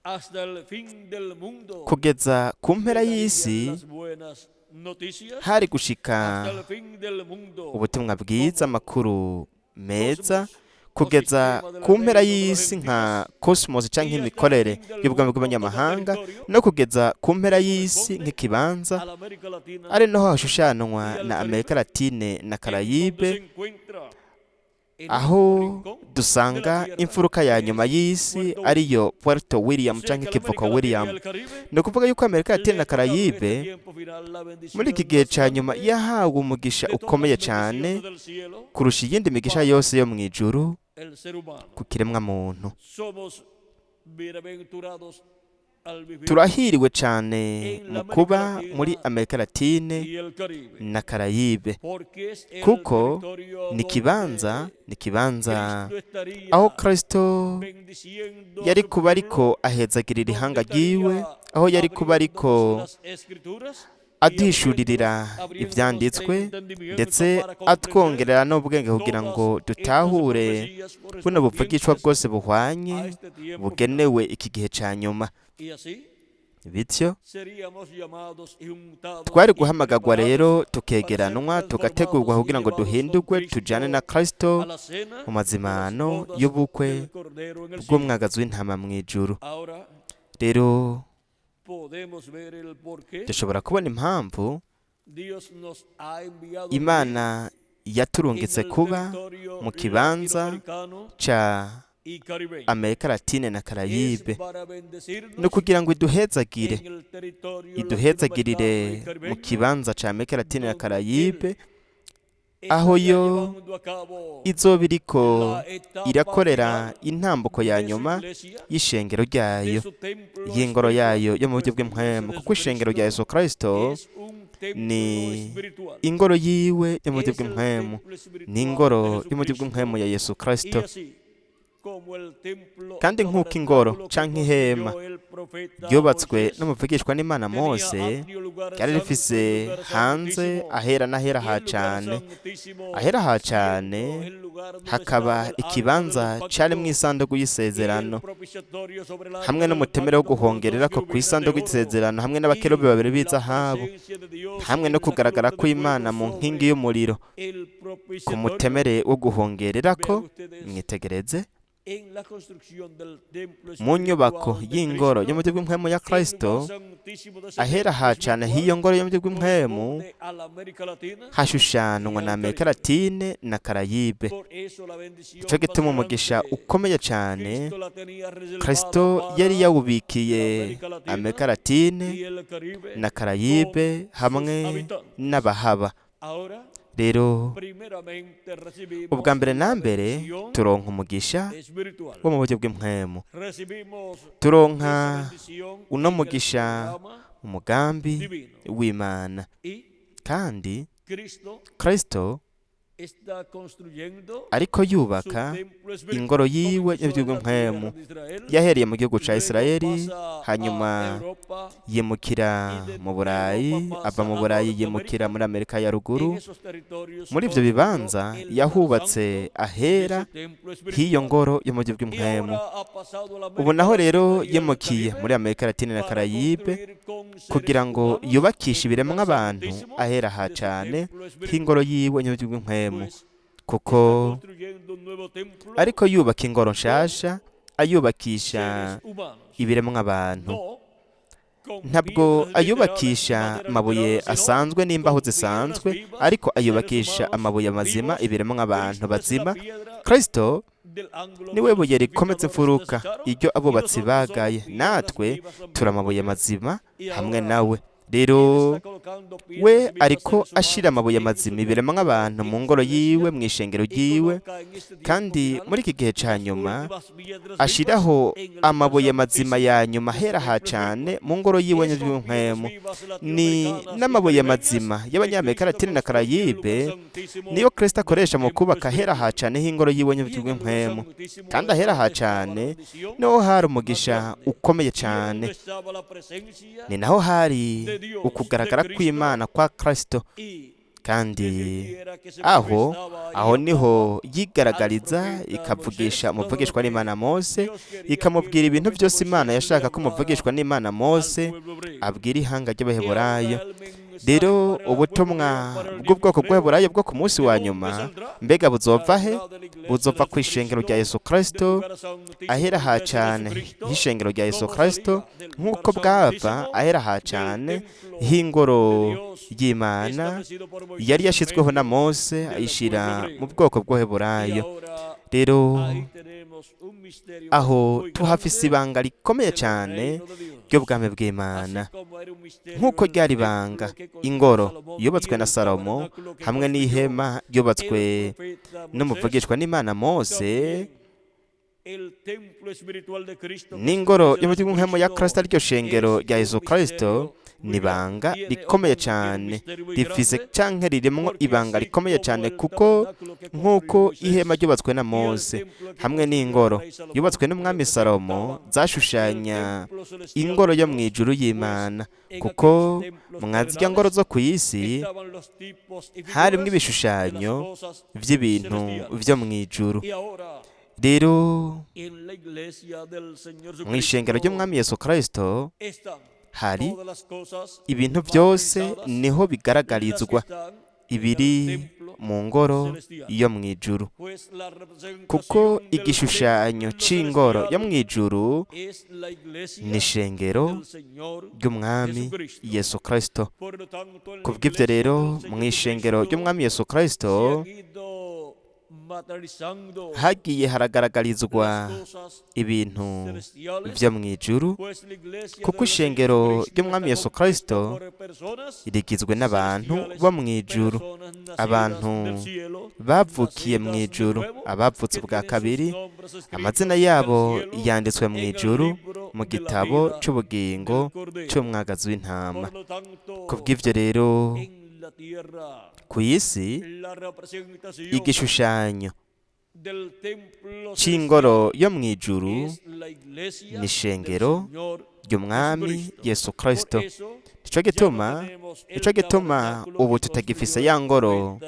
hasta el fin del mundo, kugeza ku mpera llegarían y'isi las buenas noticias, hari gushika hasta el fin del mundo, ubutumwa bwiza, amakuru meza, kugeza ku mpera y'isi nka cosmos canke imikorere y'ubwami bw'abanyamahanga, no kugeza ku mpera y'isi nk'ikibanza a la América Latina, ari naho hashushanwa na Amerika Latine na en donde Karayibe, se encuentra en un aho rincón dusanga imfuruka ya nyuma y'isi ariyo Puerto William Sé canke que la ikivuko América Latina y William. el Caribe Ni ukuvuga yuko Amerika Latine le na toca en este Karayibe tiempo final la bendición muri iki gihe más ca nyuma grande yahawe umugisha de todas ukomeye las cane bendiciones del cielo, kurusha iyindi migisha yose yo mu ijuru el ser humano. ku kiremwa muntu. Somos bienaventurados al vivir Turahiriwe cane mu kuba muri Amerika Latine y el Caribe, na Karayibe, porque es el kuko territorio ni ikibanza donde ni ikibanza Cristo estaría aho Kristo bendiciendo a yari su kuba pueblo, ariko ahezagirira donde ihanga ryiwe, estaría aho yari kuba ariko abriéndonos las escrituras y aduhishurira abriéndonos ivyanditswe, entendimiento ndetse para comprender atwongerera n'ubwenge kugira ngo todas estas dutahure profecías buno buvugishwa correspondientes bwose buhwanye a este tiempo final. bugenewe iki gihe ca nyuma. Y así Bityo seríamos llamados y juntados twari y guhamagagwa preparados rero, tukegeranwa, tugategurwa kugira ngo duhindurwe tujane na Kristo a la cena mu de las mazimano bodas y'ubukwe del Cordero en el cielo. bw'umwagazi w'intama mu ijuru. Ahora Rero podemos ver el porqué dushobora kubona impamvu Dios nos ha enviado Imana en yaturungitse el kuba territorio mu kibanza latinoamericano ca y caribeño. Amerika Latine na Es Karayibe, para bendecirnos ni ukugira ngo iduhezagire, en el territorio iduhezagirire latinoamericano y mu caribeño, kibanza ca Amerika Latine na donde Karayibe, Él aho estaría yo llevando a cabo izoba iriko la etapa irakorera final intambuko ya de su nyuma iglesia, y'ishengero de ryayo, su templo y'ingoro espiritual. yayo yo mu buryo Nuestra iglesia bw'impwemu, de kuko ishengero rya Jesucristo Yesu Kristo es un templo ni espiritual. ingoro yiwe yo mu buryo Es el bw'impwemu, templo espiritual ni ingoro de yo mu buryo Jesucristo. bw'impwemu ya Yesu Y Kristo. así como el templo Kandi nk'uko ingoro tabernáculo que canke ihema construyó el profeta ryubatswe Moisés n'umuvugishwa n'Imana tenía Mose amplio lugar ryari santo y rifise lugar hanze santísimo, ahera n'ahera y ha el lugar cane, santísimo ahera ha siendo cane el lugar donde hakaba estaba el arca del ikibanza pacto carimwo isanduku y el y'isezerano, propiciatorio sobre el arca hamwe del n'umutemere wo pacto con los dos guhongererako querubines de kw'isanduku oro y'isezerano, hamwe n'abakerubi y babiri la b'izahabu, presencia de Dios hamwe en no la kugaragara columna de fuego kw'Imana mu nkingi sobre y'umuriro el ku propiciatorio. mutemere wo guhongererako. Vean ustedes Mwitegereze en la construcción del templo mu nyubako espiritual de y'ingoro yo Cristo, mu buryo bw'impwemu ya el Kristo, lugar santísimo de ese ahera templo ha cane espiritual h'iyo ngoro yo mu buryo bw'impwemu corresponde a la América Latina hashushanwa y na al Amerika Caribe. Latine na Karayibe. Por eso la bendición Nico más gituma umugisha grande ukomeye cane Cristo la tenía reservada Kristo yari para yawubikiye América Latina Amerika Latine y el Caribe na Karayibe con sus hamwe habitantes. n'abahaba. Ahora, Rero primeramente recibimos ubwa mbere na la mbere bendición turonka umugisha espiritual. wo mu buryo bw'impwemu, Recibimos esa turonka bendición uno en el mugisha programa umugambi divino. w'Imana, Y kandi Cristo Kristo está construyendo ariko su yubaka templo espiritual. ingoro yiwe Comenzó y'uburyo en la tierra bw'impwemu. de Israel, Yahereye mu gihugu ca luego Isirayeli, pasa a hanyuma Europa, yimukira y de mu Burayi, Europa ava pasa mu a Burayi yimukira Norteamérica. muri Amerika ya En ruguru. esos territorios Muri ivyo construyó bibanza el lugar yahubatse santo de ahera su templo h'iyo espiritual. ngoro yo mu buryo Y bw'impwemu. ahora ha pasado a la Ubu América naho rero Latina y el yimukiye Caribe muri Amerika Latine na para Karayibe construir con seres kugira ngo humanos yubakishe el ibiremwa lugar abantu santísimo ahera ha de su cane templo espiritual. h'ingoro yiwe y'uburyo bw'impwemu, Pues está kuko construyendo un nuevo templo ariko yubaka ingoro con nshasha ayubakisha seres humanos. ibiremwa abantu. No con Ntabwo piedras literales, ayubakisha madera amabuye literal, sino asanzwe n'imbaho con piedras zisanzwe, vivas, ariko seres ayubakisha humanos amabuye mazima, vivos. ibiremwa abantu Cristo es la bazima. piedra Kristo del ángulo niwe que los buye rikomeza edificadores imfuruka desecharon, iryo y abubatsi nosotros somos bagaye, piedras natwe vivas turi también amabuye con él. mazima Y hamwe ahora nawe. Rero we ariko ashira amabuye mazima ibiremwa abantu mu ngoro yiwe, mu ishengero ryiwe, kandi muri iki gihe ca nyuma ashiraho amabuye mazima ya nyuma ahera ha cane mu ngoro yiwe ny'impwemu. Ni n'amabuye mazima y'Abanyamerika Latine na Karayibe niyo Kristo akoresha mu kubaka ahera ha cane h'ingoro yiwe ny'impwemu, kandi ahera ha cane niho hari umugisha ukomeye cane, ni naho hari ukugaragara kw'Imana kwa Kristo, kandi aho niho yigaragariza ikavugisha umuvugishwa n'Imana Mose, ikamubwira ibintu byose Imana yashaka ko umuvugishwa n'Imana Mose abwira ihanga ry'Abaheburayo. Rero ubutumwa bw'ubwoko bw'Abaheburayo bwo ku munsi wa nyuma mbega buzova he? Buzova ku ishengero rya Yesu Kristo, ahera ha cane h'ishengero rya Yesu Kristo, nk'uko bwava ahera ha cane h'ingoro y'Imana yari yashyizweho na Mose ayishyira mu bwoko bw'Abaheburayo. Rero aho tuhafise ibanga rikomeye cyane ry'ubwami bw'Imana, nk'uko ryari ibanga ingoro yubatswe na Salomo hamwe n'ihema ryubatswe n'umuvugishwa n'Imana Mose, n'ingoro y'umutima ya Kristo ariryo shengero rya Yesu Kristo, ni ibanga rikomeye cyane rifise canke ririmwo ibanga rikomeye cyane, kuko nk'uko ihema ryubatswe na Mose hamwe n'ingoro yubatswe n'umwami Salomo zashushanya ingoro yo mu ijuru y'Imana, kuko mwazirya ngoro zo ku isi harimwo ibishushanyo vy'ibintu vyo mu ijuru. Rero mu ishengero ry'umwami Yesu Kristo hari ibintu byose, niho bigaragarizwa ibiri mu ngoro yo mu ijuru, kuko igishushanyo c'ingoro yo mu ijuru ni ishengero ry'umwami Yesu Kristo. Kubw'ibyo rero mu ishengero ry'umwami Yesu Kristo hagiye haragaragarizwa ibintu vyo mu ijuru, kuko ishengero ry'umwami Yesu Kristo rigizwe n'abantu bo mu ijuru, abantu bavukiye mu ijuru, abavutse ubwa kabiri, amazina yabo yanditswe mu ijuru mu gitabo c'ubugingo c'umwagazi w'intama. Kubw'ivyo rero ku isi igishushanyo c'ingoro yo mu ijuru ni ishengero ry'umwami Yesu Kristo. Nico gituma ubu tutagifise ya ngoro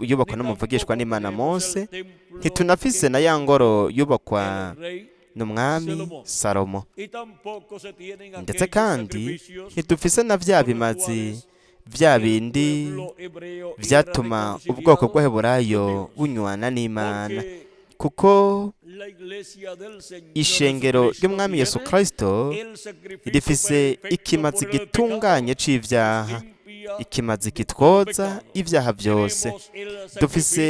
yubakwa n'umuvugishwa n'Imana Mose, ntitunafise na ya ngoro yubakwa n'umwami Salomo, ndetse kandi ntidufise na vya bimazi vya bindi vyatuma ubwoko bw'Abaheburayo bunywana n'Imana, kuko ishengero ry'umwami Yesu Kristo rifise ikimazi gitunganye c'ivyaha, ikimazi kitwoza ivyaha vyose. Dufise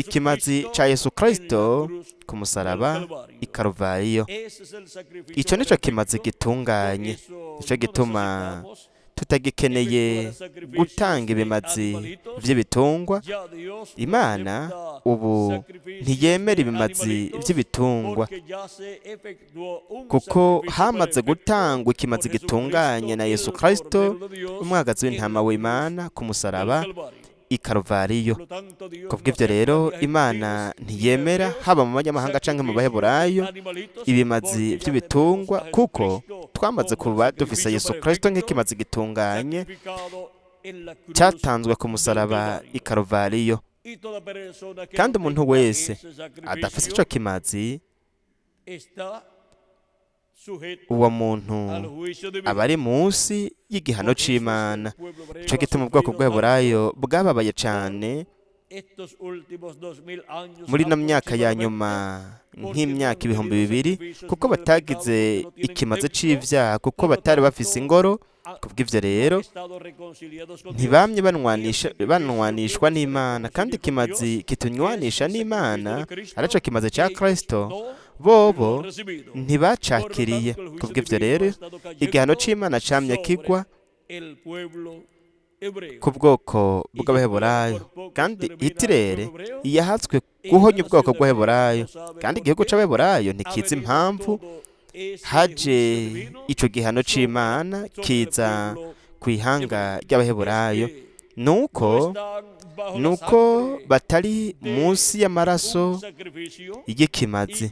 ikimazi ca Yesu Kristo ku musaraba i Karuvariyo. Ico nico kimazi gitunganye, nico gituma tutagikeneye gutanga ibimazi vy'ibitungwa. Imana ubu ntiyemera ibimazi vy'ibitungwa, kuko hamaze gutangwa ikimazi gitunganye na Yesu Kristo umwagazi w'intama w'Imana ku musaraba i Karuvariyo. Kubw'ivyo rero Imana ntiyemera haba mu banyamahanga canke mu Baheburayo ibimazi vy'ibitungwa, kuko twamaze kuba dufise Yesu Kristo nk'ikimazi gitunganye cyatanzwe ku musaraba i Karuvariyo. Kandi umuntu wese adafise ico kimazi, uwo muntu aba ari munsi y'igihano c'Imana. Nico gituma ubwoko bw'Abaheburayo bwababaye cane muri ino myaka ya nyuma, nk'imyaka 2000, kuko batagize ikimazi c'ivyaha, kuko batari bafise ingoro. Kubw'ivyo rero ntibamye banwanishwa n'Imana, kandi ikimazi kitunywanisha n'Imana arico kimazi ca Kristo, bobo ntibacakiriye. Kubw'ivyo rero igihano c'Imana camye kigwa ku bwoko bw'Abaheburayo, kandi Hitirere yahatswe guhonya ubwoko bw'Abaheburayo, kandi igihugu c'Abaheburayo ntikizi impamvu haje ico gihano c'Imana kiza ku ihanga ry'Abaheburayo. Nuko batari munsi y'amaraso y'ikimazi,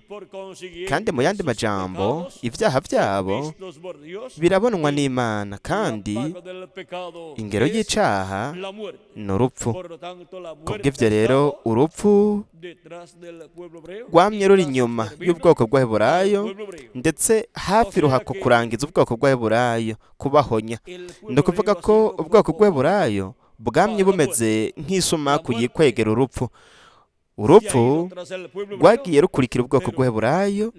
kandi mu yandi majambo ibyaha byabo birabonwa n'Imana, kandi ingero y'icaha ni urupfu. Kubw'ibyo rero urupfu rwamye ruri inyuma y'ubwoko bw'Abaheburayo, ndetse hafi ruhako kurangiza ubwoko bw'Abaheburayo kubahonya. Ni ukuvuga ko ubwoko bw'Abaheburayo bwamye bumeze nk'isumaku yikwegera urupfu. Urupfu rwagiye rukurikira ubwoko bw'Abaheburayo,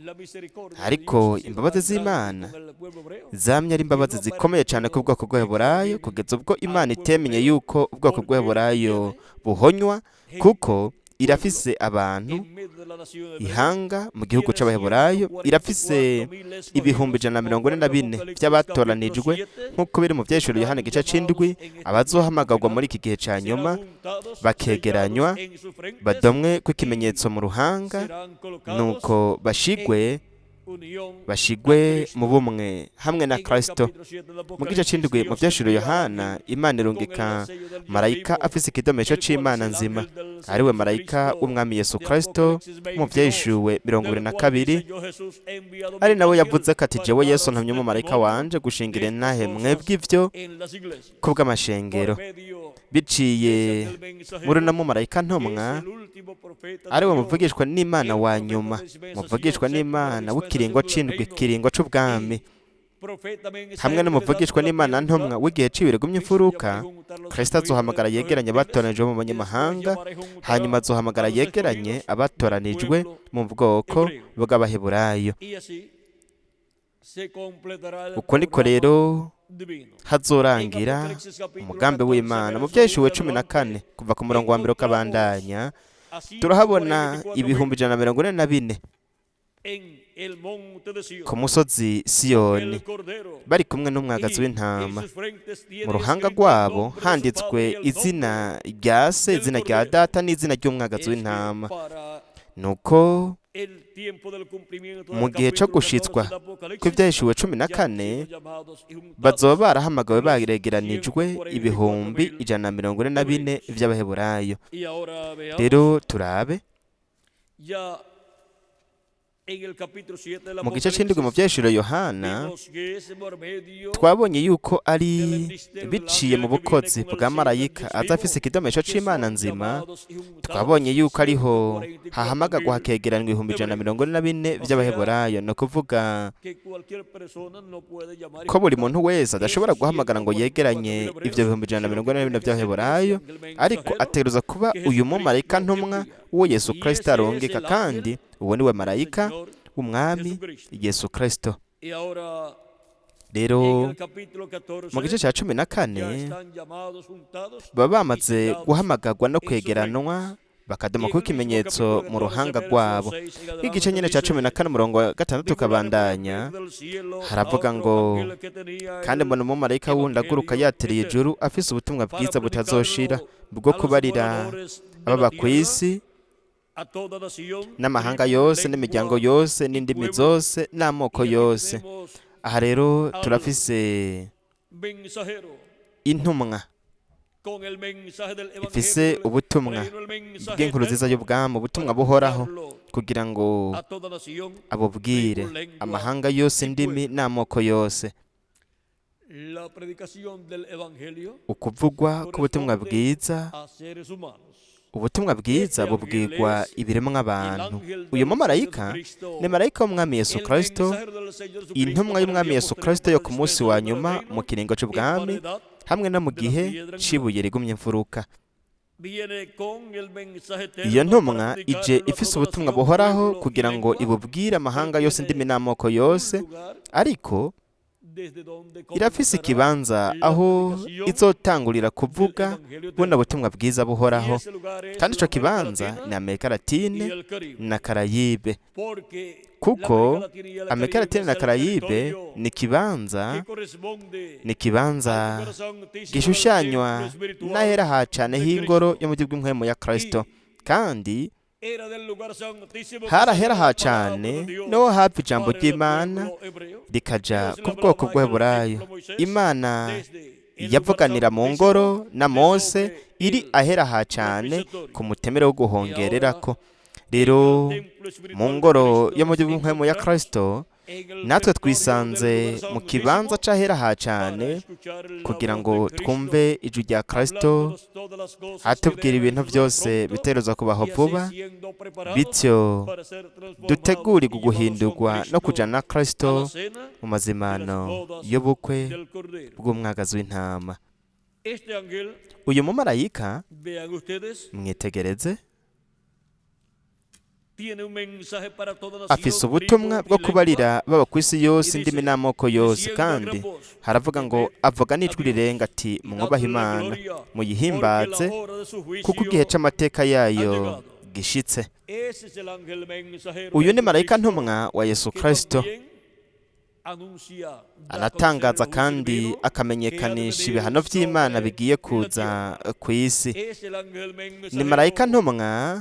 ariko imbabazi z'Imana zamye ari imbabazi zikomeye cyane ku bwoko bw'Abaheburayo, kugeza ubwo Imana itemenye yuko ubwoko bw'Abaheburayo buhonywa, kuko irafise abantu ihanga mu gihugu c'Abaheburayo, irafise 144,000 by'abatoranijwe nk'uko biri mu Vyahishuriwe Yohana igice c'indwi, abazohamagarwa muri iki gihe ca nyuma bakegeranywa, badomwe kw'ikimenyetso mu ruhanga, nuko bashigwe mu bumwe hamwe na Kristo. Mu gice c'indwi mu Vyahishuriwe Yohana, Imana irungika marayika afise ikidomesho c'Imana nzima, ariwe marayika w'Umwami Yesu Kristo mu Vyahishuwe 22, ari nawe yavuze ko ati: "Jewe Yesu ntumye umumarayika wanje gushingira intahe mwebwe ivyo kubw'amashengero." Biciye muri uno mumarayika ntumwa, ariwe muvugishwa n'Imana wa nyuma, muvugishwa n'Imana w'ikiringo c'indwi, kiringo c'ubwami, hamwe n'umuvugishwa n'Imana ntumwa w'igihe c'ibihe rigumye imfuruka, Kristo azohamagara yegeranye abatoranijwe mu banyamahanga, hanyuma azohamagara yegeranye abatoranijwe mu bwoko bw'Abaheburayo. Uko niko rero hazorangira umugambi w'Imana. Mu Vyahishuwe 14, kuva ku murongo wa mbere ukabandanya, turahabona 144,000 ku musozi Siyoni, bari kumwe n'umwagazi w'intama. Mu ruhanga rwabo handitswe izina rya Se, izina rya Data n'izina ry'umwagazi w'intama. Nuko mu gihe co gushitswa kw'Ivyahishuwe 14, bazoba barahamagawe, baregeranijwe, 144,000 vy'Abaheburayo. Rero turabe mu gice c'indwi mu Vyahishuriwe Yohana, twabonye yuko ari biciye mu bukozi bwa marayika aza afise ikidomesho c'Imana nzima. Twabonye yuko ariho hahamagagwa hakegeranwa 144,000 vy'Abaheburayo. Ni ukuvuga ko buri muntu wese adashobora guhamagara ngo yegeranye ivyo 144,000 vy'Abaheburayo, ariko ategerezwa kuba uyu mumarayika ntumwa uwo Yesu Kristo arungika, kandi uwo niwe marayika w'Umwami Yesu Kristo. Rero mu gice cya 14 baba bamaze guhamagarwa no kwegeranwa, bakadoma kuko ikimenyetso mu ruhanga rwabo. Igice nyine cya 14, umurongo wa 6 ukabandanya, haravuga ngo: "Kandi mbona umumarayika wundi aguruka yatereye ijuru, afise ubutumwa bwiza butazoshira bwo kubarira ababa ku isi n'amahanga yose n'imiryango yose n'indimi zose n'amoko yose." Aha rero turafise intumwa ifise ubutumwa bw'inkuru nziza y'ubwami, ubutumwa buhoraho, kugira ngo abubwire amahanga yose, indimi n'amoko yose. Ukuvugwa k'ubutumwa bwiza, ubutumwa bwiza bubwirwa ibiremwa abantu. Uyu mumarayika ni marayika w'Umwami Yesu Kristo, intumwa y'Umwami Yesu Kristo yo ku munsi wa nyuma, mu kiringo c'ubwami hamwe no mu gihe c'ibuye rigumye imfuruka. Iyo ntumwa ije ifise ubutumwa buhoraho kugira ngo ibubwire amahanga yose, indimi n'amoko yose, ariko Irafise ikibanza aho izotangurira kuvuga buno butumwa bwiza buhoraho, kandi ico kibanza ni Amerika Latine na Karayibe, kuko Amerika Latine na Karayibe ni ikibanza gishushanywa n'ahera ha cane h'ingoro yo mu buryo bw'impwemu ya Kristo. Kandi harahera ha cane niho hapfa ijambo ry'Imana rikaja ku bwoko bw'Abaheburayo. Imana yavuganira mu ngoro na Mose iri ahera ha cane ku mutemere wo guhongererako. Rero mu ngoro yo mu buryo bw'impwemu ya Kristo, natwe twisanze mu kibanza c'ahera ha cane kugira ngo twumve ijwi rya Kristo atubwira ibintu byose bitegerezwa kubaho vuba, bityo dutegurirwe guhindurwa no kujana na Kristo mu mazimano y'ubukwe bw'umwagazi w'intama. Uyu mumarayika, mwitegereze, afise ubutumwa bwo kubarira baba ku isi yose, indimi n'amoko yose. Kandi haravuga ngo avuga n'ijwi rirenga ati: "Mwubahe Imana, muyihimbaze, kuko igihe c'amateka yayo gishitse." Uyu ni marayika ntumwa wa Yesu Kristo. Aratangaza kandi akamenyekanisha ibihano vy'Imana bigiye kuza ku isi. Ni marayika ntumwa,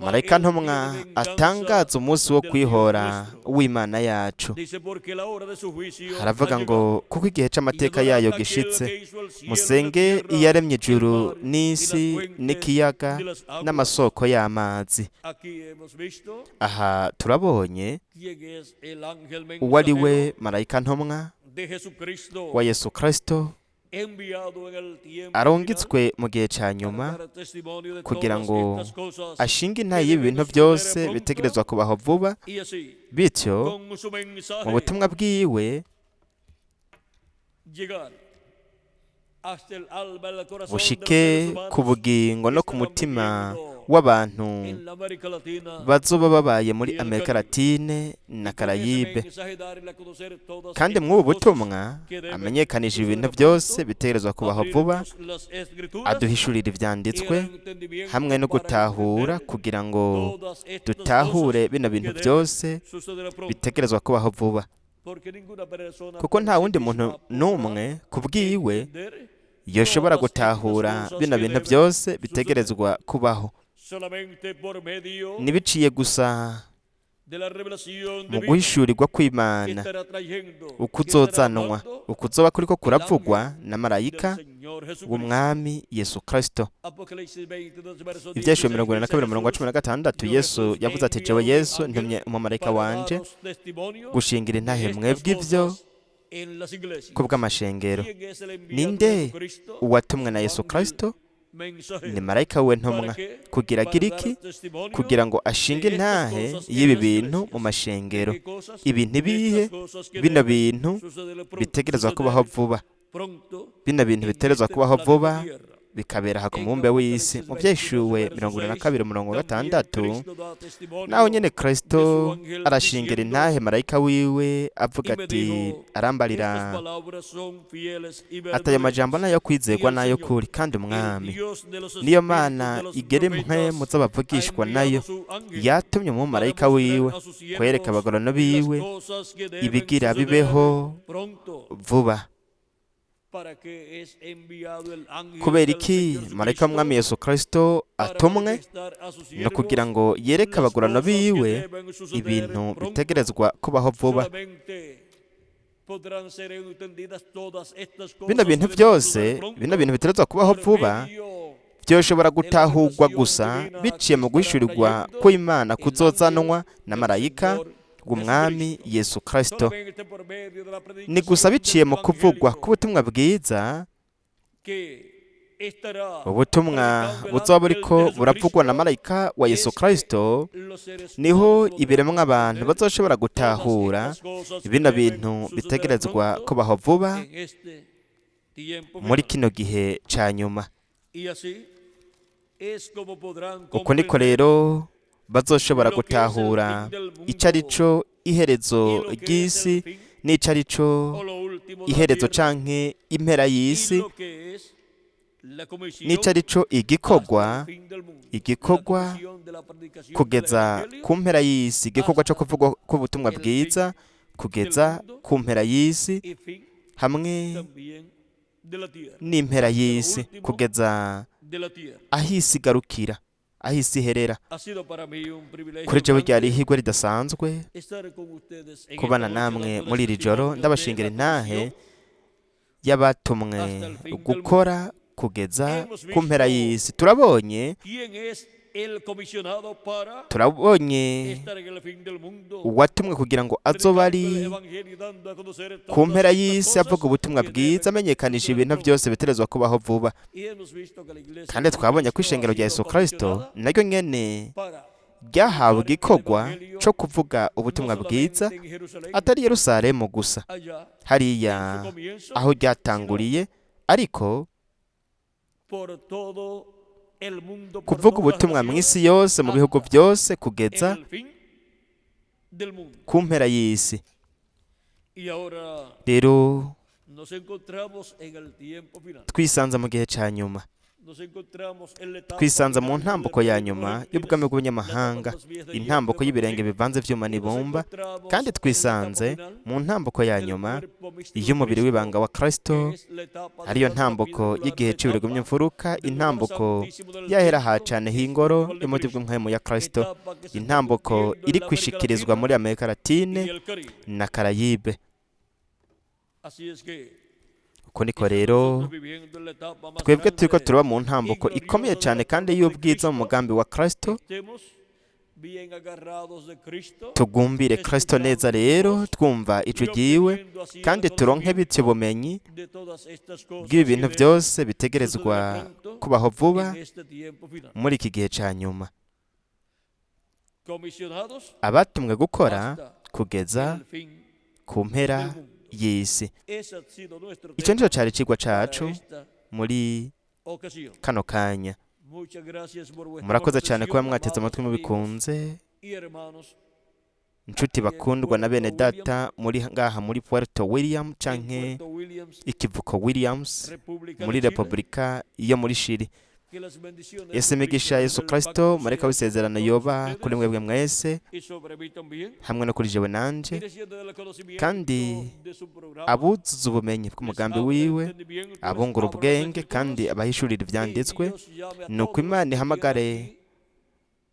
marayika ntumwa atangaza umunsi wo kwihora w'Imana yacu. Haravuga ngo kuko igihe c'amateka yayo gishitse, musenge iyaremye ijuru n'isi n'ikiyaga n'amasoko y'amazi. Aha turabonye uwo ari we marayika ntumwa wa Yesu Kristo arungitswe mu gihe ca nyuma kugira ngo ashinge intahe y'ibintu byose bitegerezwa kubaho vuba, bityo mu butumwa bwiwe bushike ku bugingo no ku mutima w'abantu bazoba babaye muri Amerika Latine na Karayibe. Kandi mw'ubu butumwa amenyekanisha ibintu byose bitegerezwa kubaho vuba, aduhishurira ivyanditswe hamwe no gutahura kugira ngo dutahure bino bintu byose bitegerezwa kubaho vuba, kuko nta wundi muntu n'umwe ku bwiwe yoshobora gutahura bino bintu byose bitegerezwa kubaho, ntibiciye gusa mu guhishurirwa kw'Imana ukuzozanwa, ukuzoba kuriko kuravugwa na marayika w'Umwami Yesu Kristo. Ivyahishuriwe 22 umurongo wa 16, Yesu yavuze ati: "Jewe Yesu ntumye umumarayika wanje gushingira intahe mwebwe ivyo kubw'amashengero." Ninde uwatumwe na Yesu Kristo? Ni marayika we ntumwa. Kugira agire iki? Kugira ngo ashinge intahe y'ibi bintu mu mashengero. Ibintu ibihe? Bino bintu bitegerezwa kubaho vuba, bino bintu bitegerezwa kubaho vuba bikabera aha ku mubumbe w'isi. Mu Vyahishuwe 22 umurongo wa 6, naho nyene Kristo arashingira intahe marayika wiwe avuga ati, arambarira ati: "Ayo majambo nayo kwizerwa nayo kuri, kandi Umwami, niyo Mana igera impwemu z'abavugishwa nayo, yatumye umumarayika wiwe kwereka abagorano biwe ibigira bibeho vuba." Kubera iki marayika w'Umwami Yesu Kristo atumwe? No kugira ngo yereke abagurano biwe ibintu bitegerezwa kubaho vuba. Bino bintu byose, bino bintu bitegerezwa kubaho vuba, byoshobora gutahurwa gusa biciye mu guhishurirwa kw'Imana kuzozanwa na marayika w'Umwami Yesu Kristo. Ni gusa biciye mu kuvugwa k'ubutumwa bwiza, ubutumwa buzoba buriko buravugwa na marayika wa Yesu Kristo, niho ibiremwa abantu bazoshobora gutahura bino bintu bitegerezwa kubaho vuba muri kino gihe ca nyuma. Uko niko rero bazoshobora gutahura ico ari co iherezo ry'isi N'ico ari co o lo último de la iherezo tierra, canke impera y y'isi, lo que es la comisión n'ico ari co igikorwa hasta el fin del mundo, la igikorwa comisión de la predicación del kugeza Evangelio ku mpera y'isi, igikorwa cyo kuvugwa k'ubutumwa bwiza kugeza ku mpera y'isi y fin hamwe también de la tierra, n'impera y'isi, kugeza de la tierra. aho isi igarukira, aho isi iherera. Ha sido para mí un privilegio Kuri jewe ryari grande ihirwe ridasanzwe estar con ustedes en kubana esta noche namwe dándoles muri iri joro, testimonio de ndabashingira la intahe comisión y'abatumwe gukora kugeza ku mpera y'isi. Turabonye, ¿Quién es el comisionado para turabonye estar en el fin del mundo? uwatumwe kugira ngo azoba Predicando el ari evangelio y dando a conocer ku todas mpera estas y'isi, cosas avuga ubutumwa que bwiza, deben amenyekanisha suceder ibintu pronto. byose biterezwa kubaho vuba. Y hemos visto que la iglesia Kandi de twabonye ko Cristo ha ishengero rya sido Yesu Kristo comisionada naryo nyene para ryahawe predicar el igikorwa evangelio co kuvuga no ubutumwa bwiza, solamente en Jerusalén, atari Yerusalemu gusa, allá hariya en su comienzo, aho ryatanguriye, ariko por todo el mundo, por kuvuga todas las ubutumwa mu naciones, isi yose, mu bihugu byose, kugeza en el fin del mundo. ku mpera y'isi. Y ahora Rero nos encontramos en el tiempo final. twisanze mu gihe ca nyuma, Nos encontramos en la etapa twisanze mu final del ntambuko ya reino de los nyuma gentiles, y'ubwami la etapa bw'abanyamahanga, de los pies de hierro intambuko de y'ibirenge Martín, bivanze vyuma y nos n'ibumba, encontramos kandi en la etapa twisanze final mu ntambuko ya del nyuma cuerpo místico de y'umubiri Cristo, w'ibanga wa Kristo, que es la etapa de ariyo la ntambuko piedra y'igihe angular, la c'ibirego etapa mfuruka, del lugar intambuko santísimo del yahera templo, hacane h'ingoro espiritual de y'umuti Cristo, bw'impwemu ya Kristo, etapa que se está intambuko cumpliendo en iri la América kwishikirizwa Latina muri Amerika Latine y el Caribe. na Karayibe. Así es que Uko niko rero nosotros viviendo en la etapa más twebwe turiko grande turaba mu ntambuko ikomeye cyane kandi y'ubwiza mu mugambi wa Kristo. estemos bien agarrados de Cristo, Tugumbire Kristo neza rero, twumva ijwi y ryiwe, obteniendo así el kandi turonke bityo conocimiento ubumenyi de todas estas cosas bw'ibi que bintu deben byose bitegerezwa suceder pronto kubaho vuba en este tiempo final. muri iki gihe ca nyuma. Comisionados Abatumwe gukora hasta kugeza el fin ku mpera del mundo. y'isi. Ese ha sido nuestro Ico tema nico cari icigwa para cacu esta muri ocasión. kano kanya. Muchas gracias por vuestra Murakoze cyane kuba atención, mwateze amados amatwi amigos mubikunze, y hermanos inshuti en bakundwa na bene Puerto data muri ngaha muri Puerto William en canke Puerto Williams, ikivuko Williams República muri de Chile. Repubulika yo muri Chile. Que las bendiciones Yesu de imigisha Cristo Yesu del Kristo pacto marayika sean w'isezerano sobre yoba todos kuri ustedes mwebwe mwese y sobre mí también. hamwe no kuri jewe nanje, Y descienda del conocimiento kandi de su programa, abuzuza ubumenyi les bw'umugambi abra el wiwe, entendimiento, les abungura abra las ubwenge kandi escrituras, abahishurira y ivyanditswe. Dios llame a Nuko todos los Imana que tienen ihamagare aquí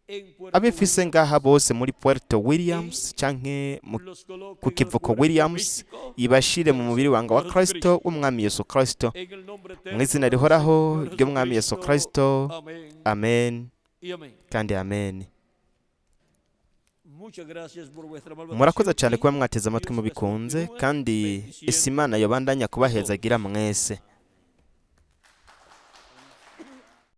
en Puerto abifise Williams ngaha bose muri Puerto Williams canke mu los coloque ku en el kivuko cuerpo Williams, místico ibashire mu mubiri wanga wa de Kristo Jesucristo. w'umwami Yesu Kristo, En el nombre mu eterno izina de nuestro rihoraho Señor ry'umwami Yesu Jesucristo. Kristo. Amén Amen y amén. kandi amen. Muchas gracias por vuestra amable Murakoze atención cyane y kuba mwateze amatwi Dios les mubikunze, continúe kandi bendiciendo isi Imana yobandanya a kubahezagira todos. mwese.